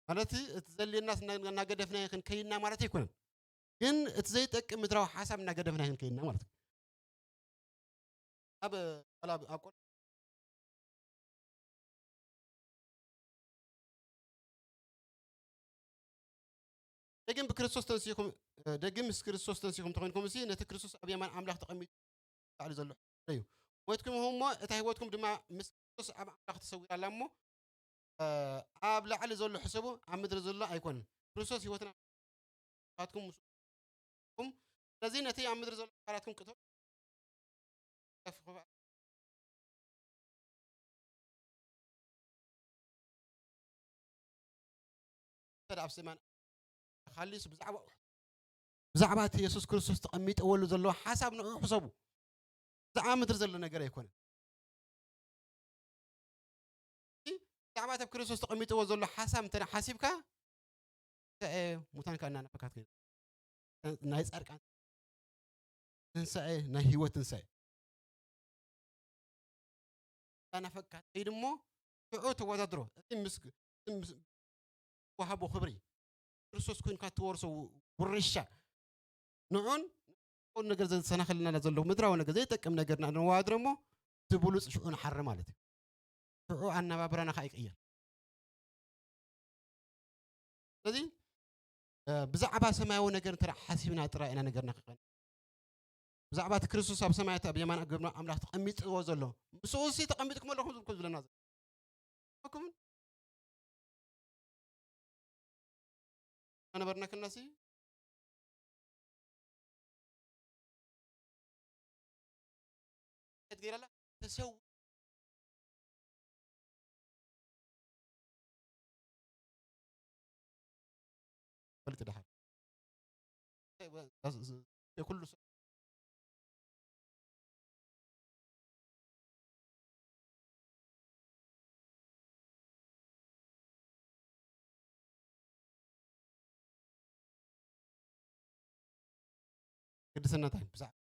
ማለት እቲ ዘልየና እናገደፍና ይክን ከይና ማለት ኣይኮነን ግን እቲ ዘይጠቅም ምድራዊ ሓሳብ እናገደፍና ይክን ከይና ማለት ኣብ ኣብ ደጊም ብክርስቶስ ተንሲኹም ደጊም ምስ ክርስቶስ ተንሲኹም ተኮይንኩም ሲ ነቲ ክርስቶስ ኣብ የማን ኣምላኽ ተቐሚጡ ላዕሊ ዘሎ እዩ ሞትኩም እሞ እታ ህይወትኩም ድማ ምስ ክርስቶስ ኣብ ኣምላኽ ተሰዊራ ኣላ እሞ ኣብ ላዕሊ ዘሎ ሕሰቡ ኣብ ምድሪ ዘሎ ኣይኮነን ክርስቶስ ህይወትና ካትኩም ምስ ኩም ስለዚ ነቲ ኣብ ምድሪ ዘሎ ባራትኩም ቅቶ ኣብ ሰማን ካሊስ ብዛዕባ ብዛዕባ እቲ የሱስ ክርስቶስ ተቐሚጠወሉ ዘለዎ ሓሳብ ንዑ ሕሰቡ ብዛዕባ ምድሪ ዘሎ ነገር ኣይኮነን ብዛዕባ እቲ ኣብ ክርስቶስ ተቐሚጥዎ ዘሎ ሓሳብ እንተ ሓሲብካ ትንሳኤ ሙታን ከዓ እናናፈካ ትከይድ ናይ ፃድቃን ትንሳኤ ናይ ህይወት ትንሳኤ እናናፈካ ትከይድ እሞ ሽዑ ተወዳድሮ እቲ ምስ ወሃቦ ክብሪ ክርስቶስ ኮይንካ ትወርሶ ውርሻ ንዑን ነገር ዘሰናኸልና ዘሎ ምድራዊ ነገር ዘይጠቅም ነገር ንዋድሮ እሞ እቲ ብሉፅ ሽዑ ንሓሪ ማለት እዩ ሽዑ ኣነባብራና ከዓ ይቅየር ስለዚ ብዛዕባ ሰማያዊ ነገር እንተ ሓሲብና ጥራይ ኢና ነገርና ክቐን ብዛዕባ እቲ ክርስቶስ ኣብ ሰማያት ኣብ የማን ግብሪ ኣምላኽ ተቐሚጥዎ ዘሎ ምስኡ ሲ ተቐሚጥኩም ኣለኹም ዝብልኩም ዝብለና ኩምን ኣነበርና ክናሲ ገይራላ ተሰው ፈልጥ ድሓር ኩሉ ቅድስና እንታይ ብዛዕባ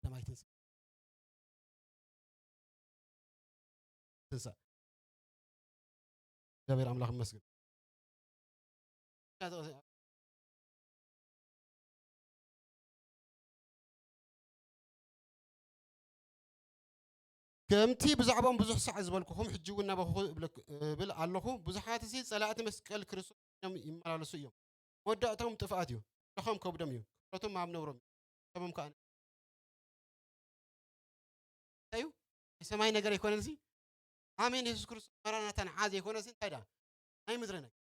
ሰማይ ትንሳ ትንሳ እግዚኣብሔር ኣምላኽ ይመስገን ከምቲ ብዛዕባኦም ብዙሕ ሳዕ ዝበልኩኹም፣ ሕጂ እውን ናባኹ እብለክ-፣ እብል ኣለኹ፣ ብዙሓትሲ ጸላእቲ መስቀል ክርስቶስ ኮይኖም ይመላለሱ እዮም። መወዳእታኦም ጥፍኣት እዩ፣ ኣምላኾም ከብዶም እዩ፣ ክብረቶም ኣብ ነውሮም እዩ፣ ሰቦም ከኣ እንታይ እዩ? ናይ ሰማይ ነገር ኣይኮነን፣ እዚ ኣሜን የሱስ ክርስቶስ መራናታ ንዓ ዘይኮነሲ እንታይ ደኣ? ናይ ምድሪ ነገር።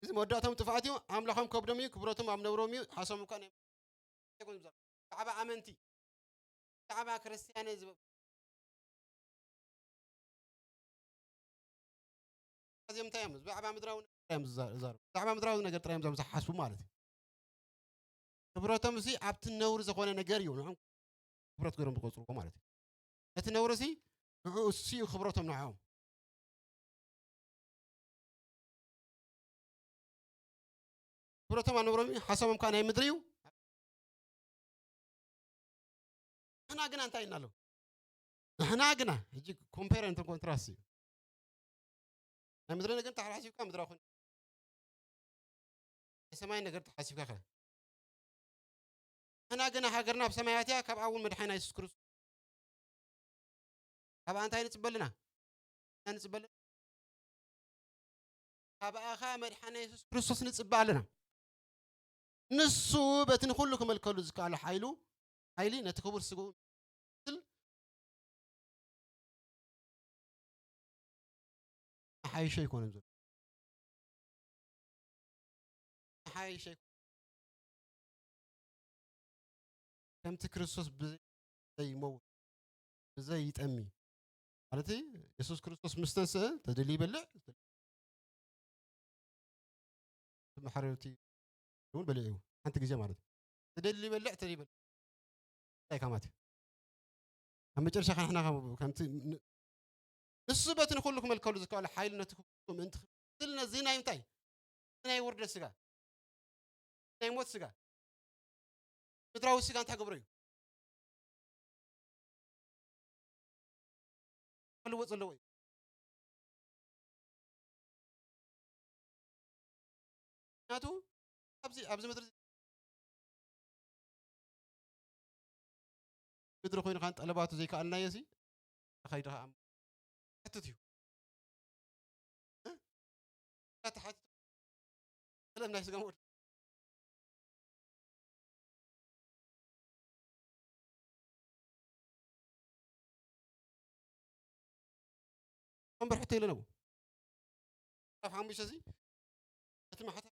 እዚ መወዳእቶም ጥፍኣት እዩ፣ ኣምላኾም ከብዶም እዩ፣ ክብረቶም ኣብ ነውሮም እዩ፣ ሓሶም እኳ ናይ ብዛዕባ ኣመንቲ፣ ብዛዕባ ክርስትያን ዝበ-፣ እዚኦም እንታይ እዮም? ብዛዕባ ምድራዊ ነገር እዮም ዝዛ-፣ ዝዛረቡ። ብዛዕባ ምድራዊ ነገር ጥራይ እዮም ዝሓስቡ ማለት እዩ። ክብረቶም እዚ ኣብቲ ነውሪ ዝኾነ ነገር እዩ ንዕኦም ክብረት ገይሮም ዝቆጽርዎ ማለት እዩ። እቲ ነውሪ እዚ ንዕኡ እሱ እዩ ክብረቶም ንዕኦም። ክብረቶም ኣነውሮም እዩ፣ ሓሳቦም ከኣ ናይ ምድሪ እዩ። ንሕና ግና እንታይ ኢልና ኣሎ? ንሕና ግና፣ ሕጂ ኮምፔር እንትን ኮንትራስት እዩ። ናይ ምድሪ ነገር ተሓሲብካ ምድራዊ ኮይኑ፣ ናይ ሰማይ ነገር ተሓሲብካ ከ? ንሕና ግና ሃገርና ኣብ ሰማያት እያ፣ ካብኣ እውን መድሓኒና የሱስ ክርስቶስ። ካብኣ እንታይ ንጽበ ኣለና? እንታይ ንጽበ ኣለና? ካብኣ ኸኣ መድሓኒና የሱስ ክርስቶስ ንጽበ ኣለና። ንሱ በቲ ንኹሉ ክመልከሉ ዝከኣሎ ሓይሉ፣ ሓይሊ ነቲ ክቡር ስግኡ ምስል መሓይሾ ኣይኮነን ዘሎ። መሓይሾ ኣይኮነን። ከምቲ ክርስቶስ ብዘይ ዘይመውት፣ ብዘይ ይጠሚ። ማለት የሱስ ክርስቶስ ምስ ተንስአ፣ ተደልዩ ይበልዕ፣ መሓረርቲ እውን በሊዑ እዩ። ሓንቲ ግዜ ማለት እዩ። ተደልዩ ይበልዕ፣ ተደልዩ ይበልዕ። እንታይ ካማት እዩ? ኣብ መጨረሻ ከ ንሕና ከም-፣ ከምቲ ን-፣ ንሱ በቲ ንኹሉ ክመልከሉ ዝከኣሎ ሓይሊ ነቲ ክፉእ ምእንቲ ክፍትል ነዚ ናይ እንታይ? ናይ ውርደት ስጋ፣ ናይ ሞት ስጋ፣ ምድራዊ ስጋ እንታይ ገብሮ እዩ? ክልወጥ ዘለዎ እዩ። ምክንያቱ ኣብዚ፣ ኣብዚ ምድሪ ምድሪ ኮይኑ ካን ጠለባቱ ዘይከኣልናዮ ሲ ተኸይዱ ኸዓ ሕትት እዩ። እ? ተሓትት ስለም ናይ ስጋ ሞት እምበር ሕቶ የለን ኣብኡ። ኣብ ሓሙሽተ እዚ እቲ ማሕተም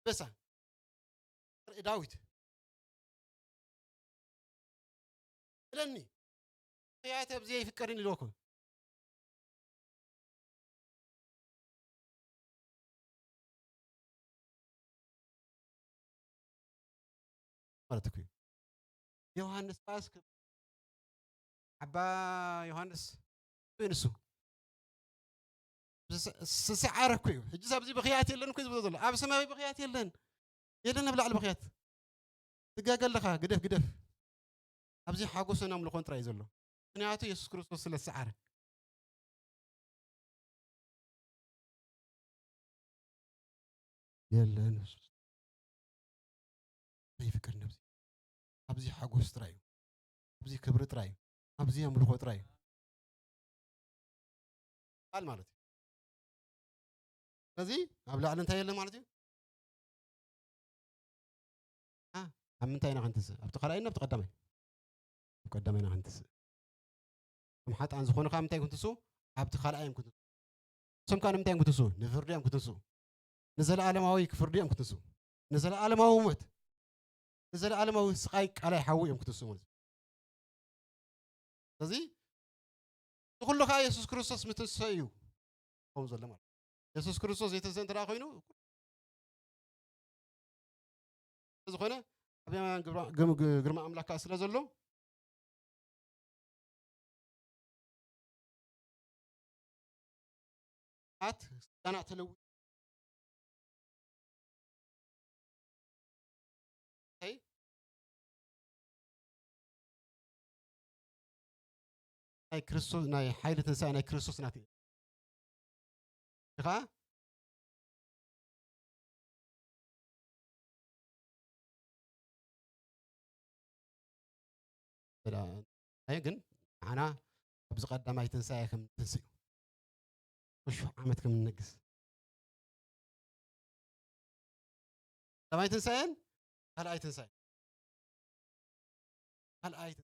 በሳ ዳዊት ስለኒ ሕያት ኣብዚ ይፍቀድን ኢልወኩም። ማለት እኮ እዩ። ዮሃንስ ፋስ ዓባ ዮሃንስ እዩ ንሱ። ዝስ-፣ ዝሰዓረ እኮ እዩ። ሕጂ ኣብዚ ብኽያት የለን እኮ እዩ ዝብሎ ዘሎ። ኣብ ሰማያዊ ብኽያት የለን። የለን ኣብ ላዕሊ ብኽያት። ትጋገ ኣለኻ፣ ግደፍ፣ ግደፍ። ኣብዚ ሓጎስን ኣምልኾን ጥራይ እዩ ዘሎ። ምኽንያቱ የሱስ ክርስቶስ ስለ ዝሰዓረ። የለን። ናይ ፍቅር ነብሲ። ኣብዚ ሓጎስ ጥራይ እዩ። ኣብዚ ክብሪ ጥራይ እዩ። ኣብዚ ኣምልኾ ጥራይ እዩ። ቃል ማለት እዩ። ስለዚ ኣብ ላዕሊ እንታይ የለን ማለት እዩ? አ፣ ኣብ ምንታይ ኢና ክንትስእ? ኣብቲ ካልኣይ እና ኣብቲ ቀዳማይ? ኣብ ቀዳማይ ኢና ክንትስእ። እቶም ሓጥኣን ዝኾኑ ከዓ ምንታይ እዮም ክትስኡ? ኣብቲ ካልኣይ እዮም ክትስኡ። እሶም ከዓ ንምንታይ እዮም ክትስኡ? ንፍርዲ እዮም ክትስኡ። ንዘለኣለማዊ ፍርዲ እዮም ክትስኡ። ንዘለኣለማዊ ሞት፣ ንዘለኣለማዊ ስቓይ ቃላይ ሓዊ እዮም ክትስኡ ማለት እዩ። ስለዚ ንኹሉ ከዓ የሱስ ክርስቶስ ምትንሳእ እዩ ክኸውን ዘሎ ማለት እዩ። የሱስ ክርስቶስ ዘይተንስአ እንተ ደኣ ኮይኑ፣ ዝኾነ ኣብ የማን ግብራ-፣ ግም-፣ ግ-፣ ግርማ ኣምላክ ከዓ ስለ ዘሎ፣ ኣት ስጋና ተለዊ-፣ ኣይ፣ ናይ ክርስቶስ፣ ናይ ሓይሊ ትንሳኤ ናይ ክርስቶስ ናት እዩ። ከዓ ኣይ ግን ንዓና ኣብዚ ቀዳማይ ትንሳኤ ከም ትንስኡ እሹ ዓመት ከም ንነግስ ቀዳማይ ትንሳኤን ካልኣይ ትንሳኤ ካልኣይ ትንሳኤ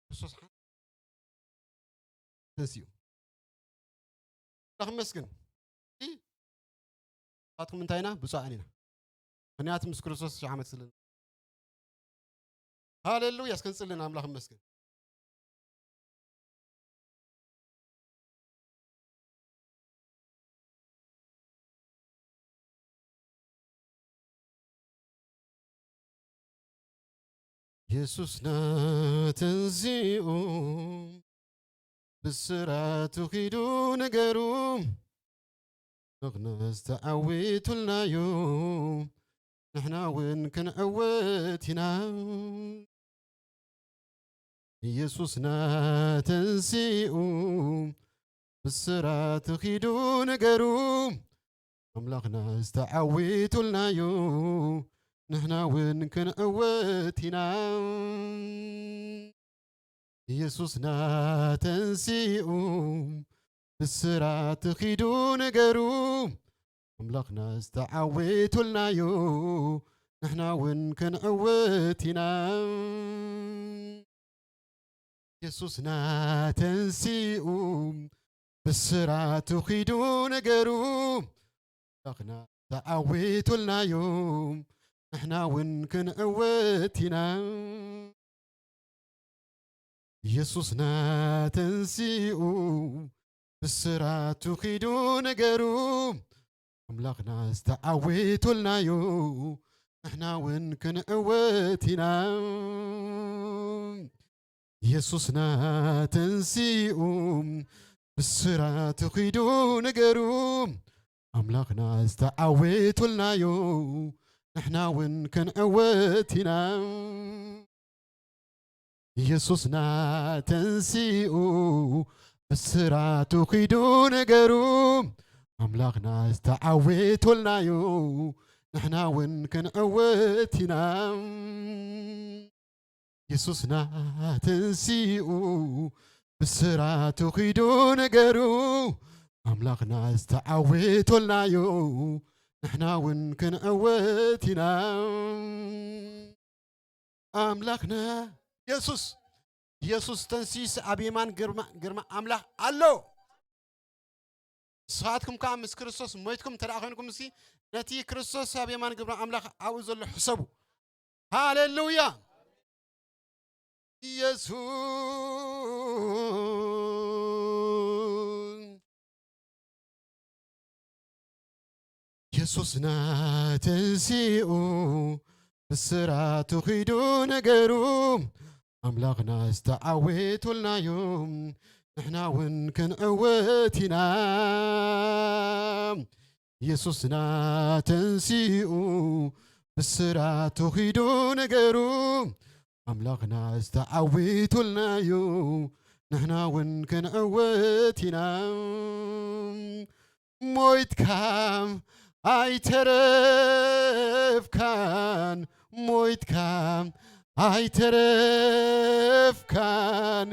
ክርስቶስ ሓ- ተንሲኡ ኣምላኽ ይመስገን። ንስኻትኩም እንታይ ኢና? ብፁዓን ኢና። ምኽንያቱ ምስ ክርስቶስ ሺሕ ዓመት ስለ ሃሌሉያ። እስከ ንጽሊ። ኣምላኽ ይመስገን። የሱስና ተንሲኡ ብስራቱ ኺዱ ንገሩ። ንኽነስ ተዓዊቱልናዩ፣ ንሕና እውን ክንዕወት ኢና። ኢየሱስና ተንሲኡ ብስራቱ ኺዱ ንገሩ። ኣምላኽና ዝተዓዊቱልናዩ፣ ንሕና እውን ክንዕወት ኢና። ኢየሱስና ተንሲኡ ብስራት ኺዱ ንገሩ። ኣምላኽና ዝተዓዊቱልናዩ፣ ንሕና እውን ክንዕወት ኢና። ኢየሱስና ተንሲኡ ብስራቱ ኺዱ ንገሩ። ኣምላኽና ተዓዊቱልናዩ፣ ንሕና እውን ክንዕወት ኢና። ኢየሱስና ተንሲኡ ብስራቱ ኺዱ ንገሩ። ኣምላኽና ዝተዓዊቱልናዩ፣ ንሕና እውን ክንዕወት ኢና። ኢየሱስና ተንሲኡ ብስራቱ ኺዱ ንገሩ። ኣምላኽና ዝተዓዊቱልናዩ፣ ንሕና እውን ክንዕወት ኢና። ኢየሱስና ተንሲኡ ብስራቱ ኺዱ ንገሩ። ኣምላኽና ዝተዓዊቱልናዩ፣ ንሕና እውን ክንዕወት ኢና። የሱስና ተንሲኡ ብስራቱ ኺዱ ንገሩ። ኣምላኽና ዝተዓዊቱልናዩ፣ ንሕና እውን ክንዕወት ኢና። ኣምላኽና የሱስ፣ የሱስ ተንሲስ ኣብ የማን ግርማ፣ ግርማ ኣምላኽ ኣሎ። ንስኻትኩም ከኣ ምስ ክርስቶስ ሞይትኩም እንተ ደኣ ኾይንኩም፣ እስኪ ነቲ ክርስቶስ ኣብ የማን ግብሪ ኣምላኽ ኣብኡ ዘሎ ሕሰቡ። ሃሌሉያ! ኢየሱስ፣ የሱስና ተንሲኡ ብስራቱ ኺዱ ነገሩ፣ ኣምላኽና ዝተዓወተልናዩ፣ ንሕና እውን ክንዕወት ኢና። የሱስና ተንሲኡ ብስራቱ ኺዱ ነገሩ፣ ኣምላኽና ዝተዓወተልናዩ፣ ንሕና እውን ክንዕወት ኢና። ሞይትካ ኣይተረፍካን፣ ሞይትካ ኣይተረፍካን፣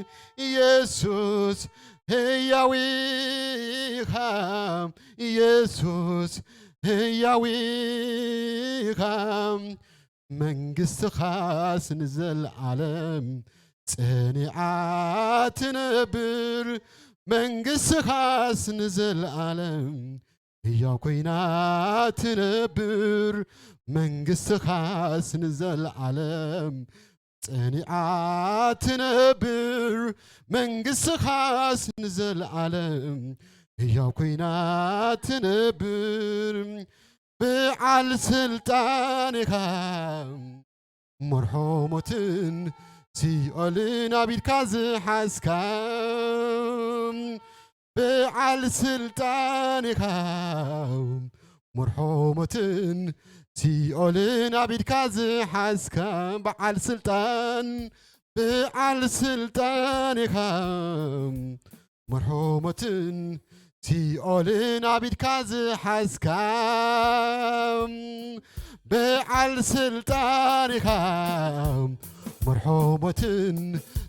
የሱስ ህያው ኢኻ፣ የሱስ ህያው ኢኻ። መንግስትኻስ ንዘለዓለም ጸኒዓ ትነብር፣ መንግስትኻስ ንዘለዓለም ህያው ኮይና ትነብር፣ መንግስትኻስ ንዘለዓለም ጸኒዓ ትነብር፣ መንግስትኻስ ንዘለዓለም ህያው ኮይና ትነብር። በዓል ስልጣን ኢኻ፣ መርሖ ሞትን ሲኦልን ኣብ ኢድካ ዝሓዝካ። በዓል ስልጣን ኢኻ፣ መርሖ ሞትን ሲኦልን ኣብ ኢድካ ዝሓዝካ። በዓል ስልጣን፣ በዓል ስልጣን ኢኻ፣ መርሖ ሞትን ሲኦልን ኣብ ኢድካ ዝሓዝካ በዓል ስልጣን ኢኻ። መርሖ ሞትን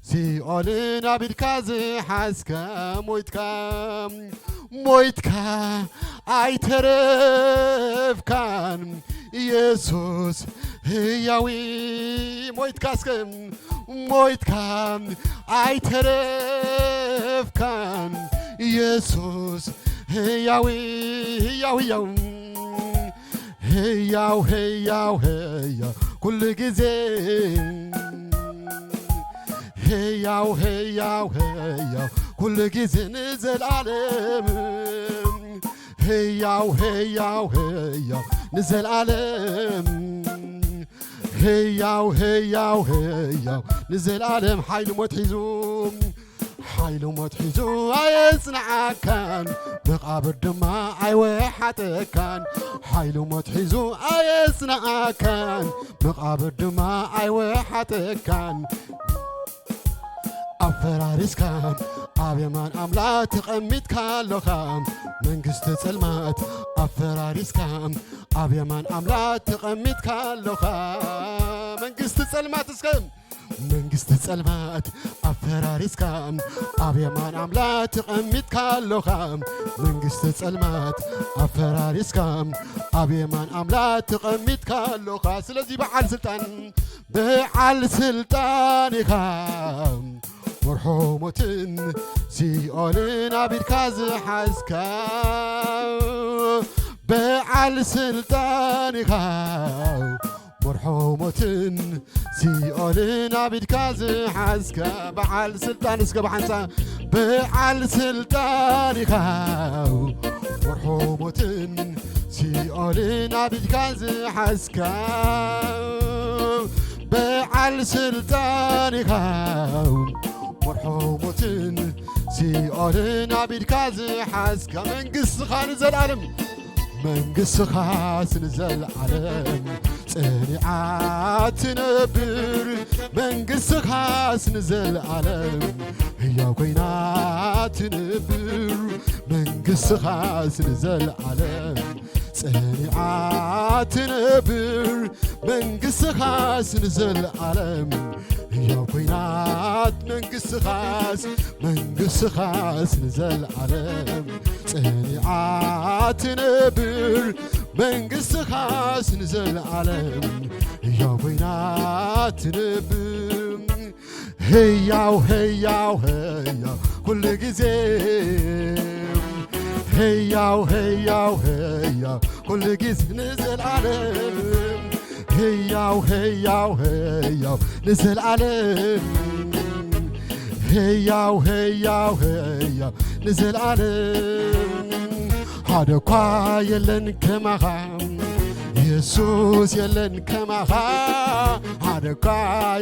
ሲኦልን ኣብ ኢድካ ዝሓዝካ ሞይትካ ሞይትካ ኣይተረፍካን ኢየሱስ ህያዊ ሞይትካ እስከ ሞይትካ ኣይተረፍካን ኢየሱስ ህያዊ ህያው ህያው ህያው ህያው ህያው ኩሉ ግዜ ህያው ህያው ህያው ኩሉ ግዜ ንዘልኣለም ህያው ህያው ህያው ንዘልኣለም ህያው ህያው ህያው ንዘልኣለም ሓይሊ ሞት ሒዙ ሓይሊ ሞት ሒዙ ኣየጽንዓካን መቓብር ድማ ኣይወሓጠካን ሓይሊ ሞት ሒዙ ኣየጽንዓካን መቓብር ድማ ኣይወሓጠካን ኣፈራሪስካ ኣብ የማን ኣምላኽ ተቐሚጥካ ኣለኻ መንግስቲ ጸልማት ኣፈራሪስካ ኣብ የማን ኣምላኽ ተቐሚጥካ ኣለኻ መንግስቲ ጸልማት እስከ መንግስቲ ጸልማት ኣፈራሪስካ ኣብ የማን ኣምላኽ ተቐሚጥካ ኣለኻ መንግስቲ ጸልማት ኣፈራሪስካ ኣብ የማን ኣምላኽ ተቐሚጥካ ኣለኻ ስለዚ በዓል ስልጣን በዓል ስልጣን ኢኻ መርሖ ሞትን ሲኦልን ኣብ ኢድካ ዝሓዝካ በዓል ስልጣን ኢኻ መርሖ ሞትን ሲኦልን ኣብ ኢድካ ዝሓዝካ በዓል ስልጣን እስከ ብሓንሳ በዓል ስልጣን ኢኻ መርሖ ሞትን ሲኦልን ኣብ ኢድካ ዝሓዝካ በዓል ስልጣን ኢኻ መርሖ ሞትን ሲኦልን ኣብ ኢድካ ዝሓዝካ መንግስትኻ ንዘልኣለም መንግስትኻስ ንዘልኣለም ጸኒዓ ትነብር መንግስትኻስ ንዘልኣለም ህያው ኮይና ትነብር መንግስትኻስ ንዘልኣለም ጸኒዓ ትነብር መንግስትኻስ ንዘልኣለም ህያው ኮይናት መንግስትኻስ መንግስትኻስ ንዘልኣለም ጸኒዓ ትነብር መንግስትኻስ ንዘልኣለም ህያው ኮይናት ትነብር ህያው ህያው ህያው ኩሉ ግዜ ህያው ህያው ህያው ኩሉ ግዜ ንዘልኣለም ህያው ህያው ህያው ንዘልኣለም ህያው ህያው ህያው ንዘልኣለም ሓደ እኳ የለን ከማኻ የሱስ የለን ከማኻ ሓደ እኳ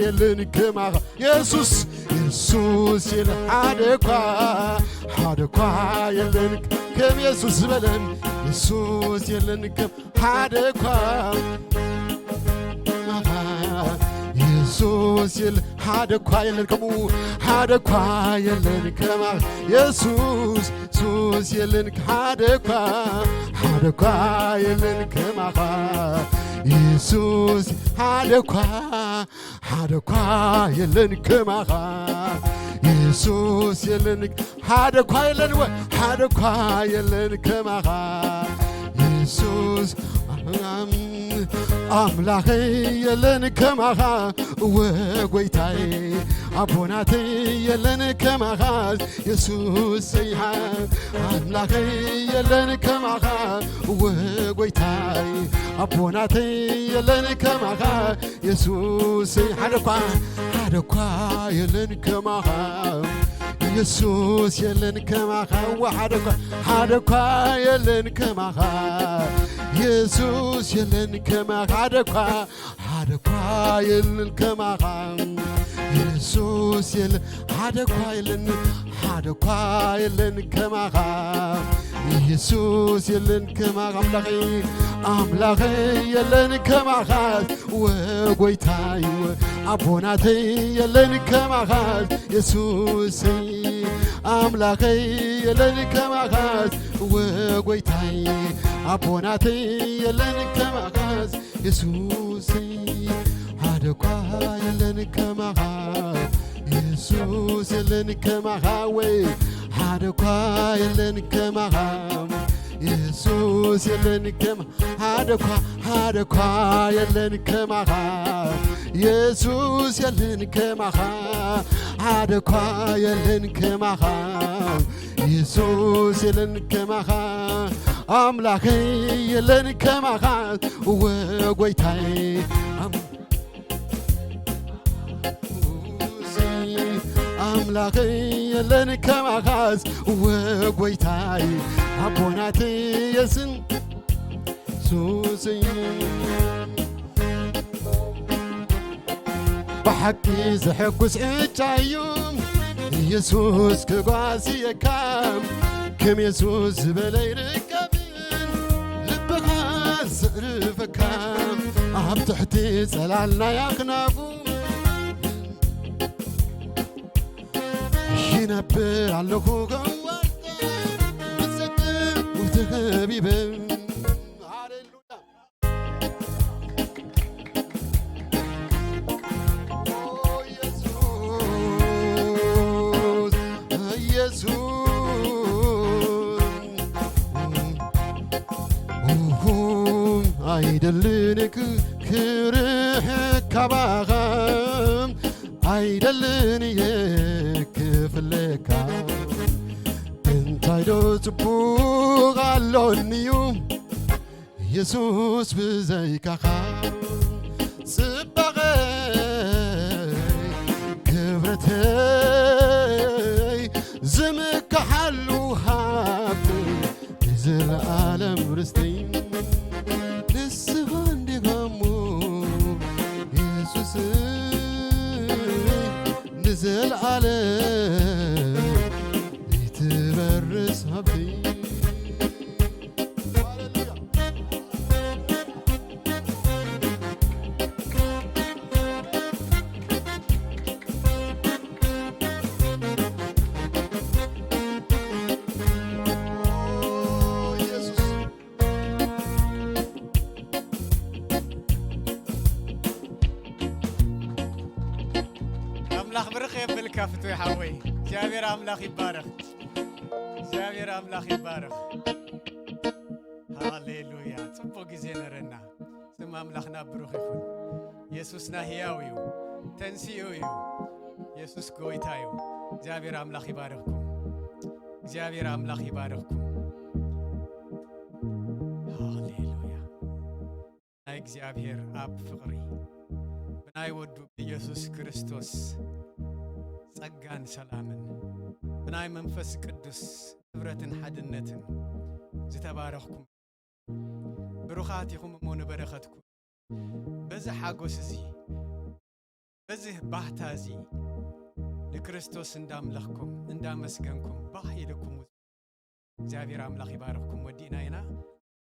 የለን ከማኻ የሱስ የሱስ የለ ሓደ እኳ ሓደ እኳ የለን ከም የሱስ ዝበለን የሱስ የለን ከም ሓደ እኳ የሱስ የለ ሓደ እኳ የለን ከምኡ ሓደ እኳ የለን ከማ የሱስ ሱስ የለን ሓደ እኳ ሓደ እኳ የለን ከማኻ የሱስ ሓደ እኳ ሓደ እኳ የለን ከማኻ የሱስ የለን ሓደ እኳ የለን ወ ሓደ እኳ የለን ከማኻ የሱስ ኣምላኸይ የለን ከማኻ እወ ጎይታይ ኣቦናተይ የለን ከማኻ የሱሰይ ኣምላኸይ የለን ከማኻ እወ ጎይታይ ኣቦናተይ የለን ከማኻ የሱሰይ ሓደ እኳ ሓደ እኳ የለን ከማኻ የሱስ የለን ከማኻ እወ ሓደ እኳ ሓደ እኳ የለን ከማኻ የሱስ የለን ከማኻ ሓደ እኳ ሓደ እኳ የለን ከማኻ የሱስ የለን ሓደ እኳ የለን ሓደ እኳ የለን ከማኻ የሱስ የለን ከማኻ ኣምላኸይ ኣምላኸይ የለን ከማኻ ወጎይታይ ኣቦናተይ የለን ከማኻ የሱሰይ ኣምላኸይ የለን ከማኻስ፣ ወጎይታይ ኣቦናተይ የለን ከማኻስ፣ የሱሰይ ሓደኳ የለን ከማኻ፣ የሱስ የለን ከማኻ፣ ወይ ሓደኳ የለን ከማኻ፣ የሱስ የለን ከማ፣ ሓደኳ፣ ሓደኳ የለን ከማኻ፣ የሱስ የለን ከማኻ፣ ሓደኳ የለን ከማኻ፣ የሱስ የለን ከማኻ፣ ኣምላኸይ የለን ከማኻ፣ ወጎይታይ ኣም-፣ ኣምላኸይ የለን ከማኻስ፣ ወጎይታይ ኣቦናተይ የስን ሱስይ። ብሓቂ ዘሐጉስ ዕጫ እዩ፣ ኢየሱስ ክጓስየካ። ከም የሱስ ዝበለ ይርከብን፣ ልብኻ ዘዕርፈካ። ኣብ ትሕቲ ጸላል ናይ ኣኽናፉ ይነብር ኣለኹ ከዋልታ፣ ብጸጥታ ተኸቢበ። ሃሌሉያ። ኦ ኢየሱስ፣ ኢየሱስ፣ ኡሁም፣ ኣይደልን ክ-፣ ክርሕቅ ካባኻ፣ ኣይደልን እየ ክፍለካ። እንታይ ዶ ጽቡቕ ኣሎኒዩ የሱስ ብዘይካኻ? ጽባቐይ ክብረተይ ዝምካሓሉ ሃብተይ፣ ንዘለኣለም ርስተይ ንስኻ እንዲኻ እሞ የሱሰይ፣ ንዘለኣለም ዘይትበርስ ሃብተይ። ኣምላኽ ብርኽ የብልካ ፍቱይ ሓወይ። እግዚኣብሔር ኣምላኽ ይባረኽ። እግዚኣብሔር ኣምላኽ ይባረኽ። ሃሌሉያ። ጽቡቕ ግዜ ነረና። ስም ኣምላኽና ብሩኽ ይኹን። የሱስና ህያው እዩ። ተንሲኡ እዩ። የሱስ ጎይታ እዩ። እግዚኣብሔር ኣምላኽ ይባርኽኩም። እግዚኣብሔር ኣምላኽ ይባርኽኩም። ሃሌሉያ። ናይ እግዚኣብሔር ኣብ ፍቕሪ፣ ብናይ ወዱ ብኢየሱስ ክርስቶስ ጸጋን ሰላምን፣ ብናይ መንፈስ ቅዱስ ኽብረትን ሓድነትን ዝተባረኽኩም ብሩኻት ኢኹም እሞ ንበረኸትኩም። በዚ ሓጎስ እዚ፣ በዚ ባህታ እዚ ንክርስቶስ እንዳምለኽኩም፣ እንዳመስገንኩም፣ ባህ ኢልኩም እግዚኣብሔር ኣምላኽ ይባርኽኩም። ወዲእና ኢና።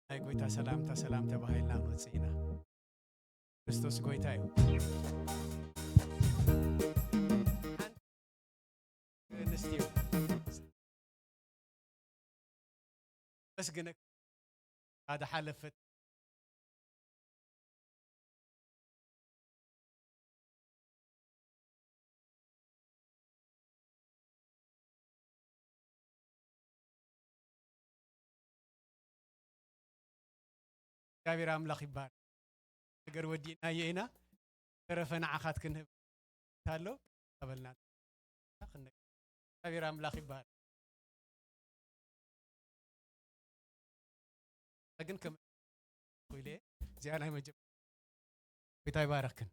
ናይ ጎይታ ሰላምታ ሰላም ተባሂልና ክንወጽእ ኢና። ክርስቶስ ጎይታ እዩ። ኣንስትዮ፣ ኣመስግነካ። ሓደ ሓለፈት እግዚኣብሔር ኣምላኽ ይባረክ። ነገር ወዲእናዮ ኢና። ተረፈ ንዓኻት ክንህብ ኣሎ። ኣበልና። እግዚኣብሔር ኣምላኽ ይባረክ። ግን ከም ኢለ እዚኣ ናይ መጀመርያ። ጎይታ ይባረክን።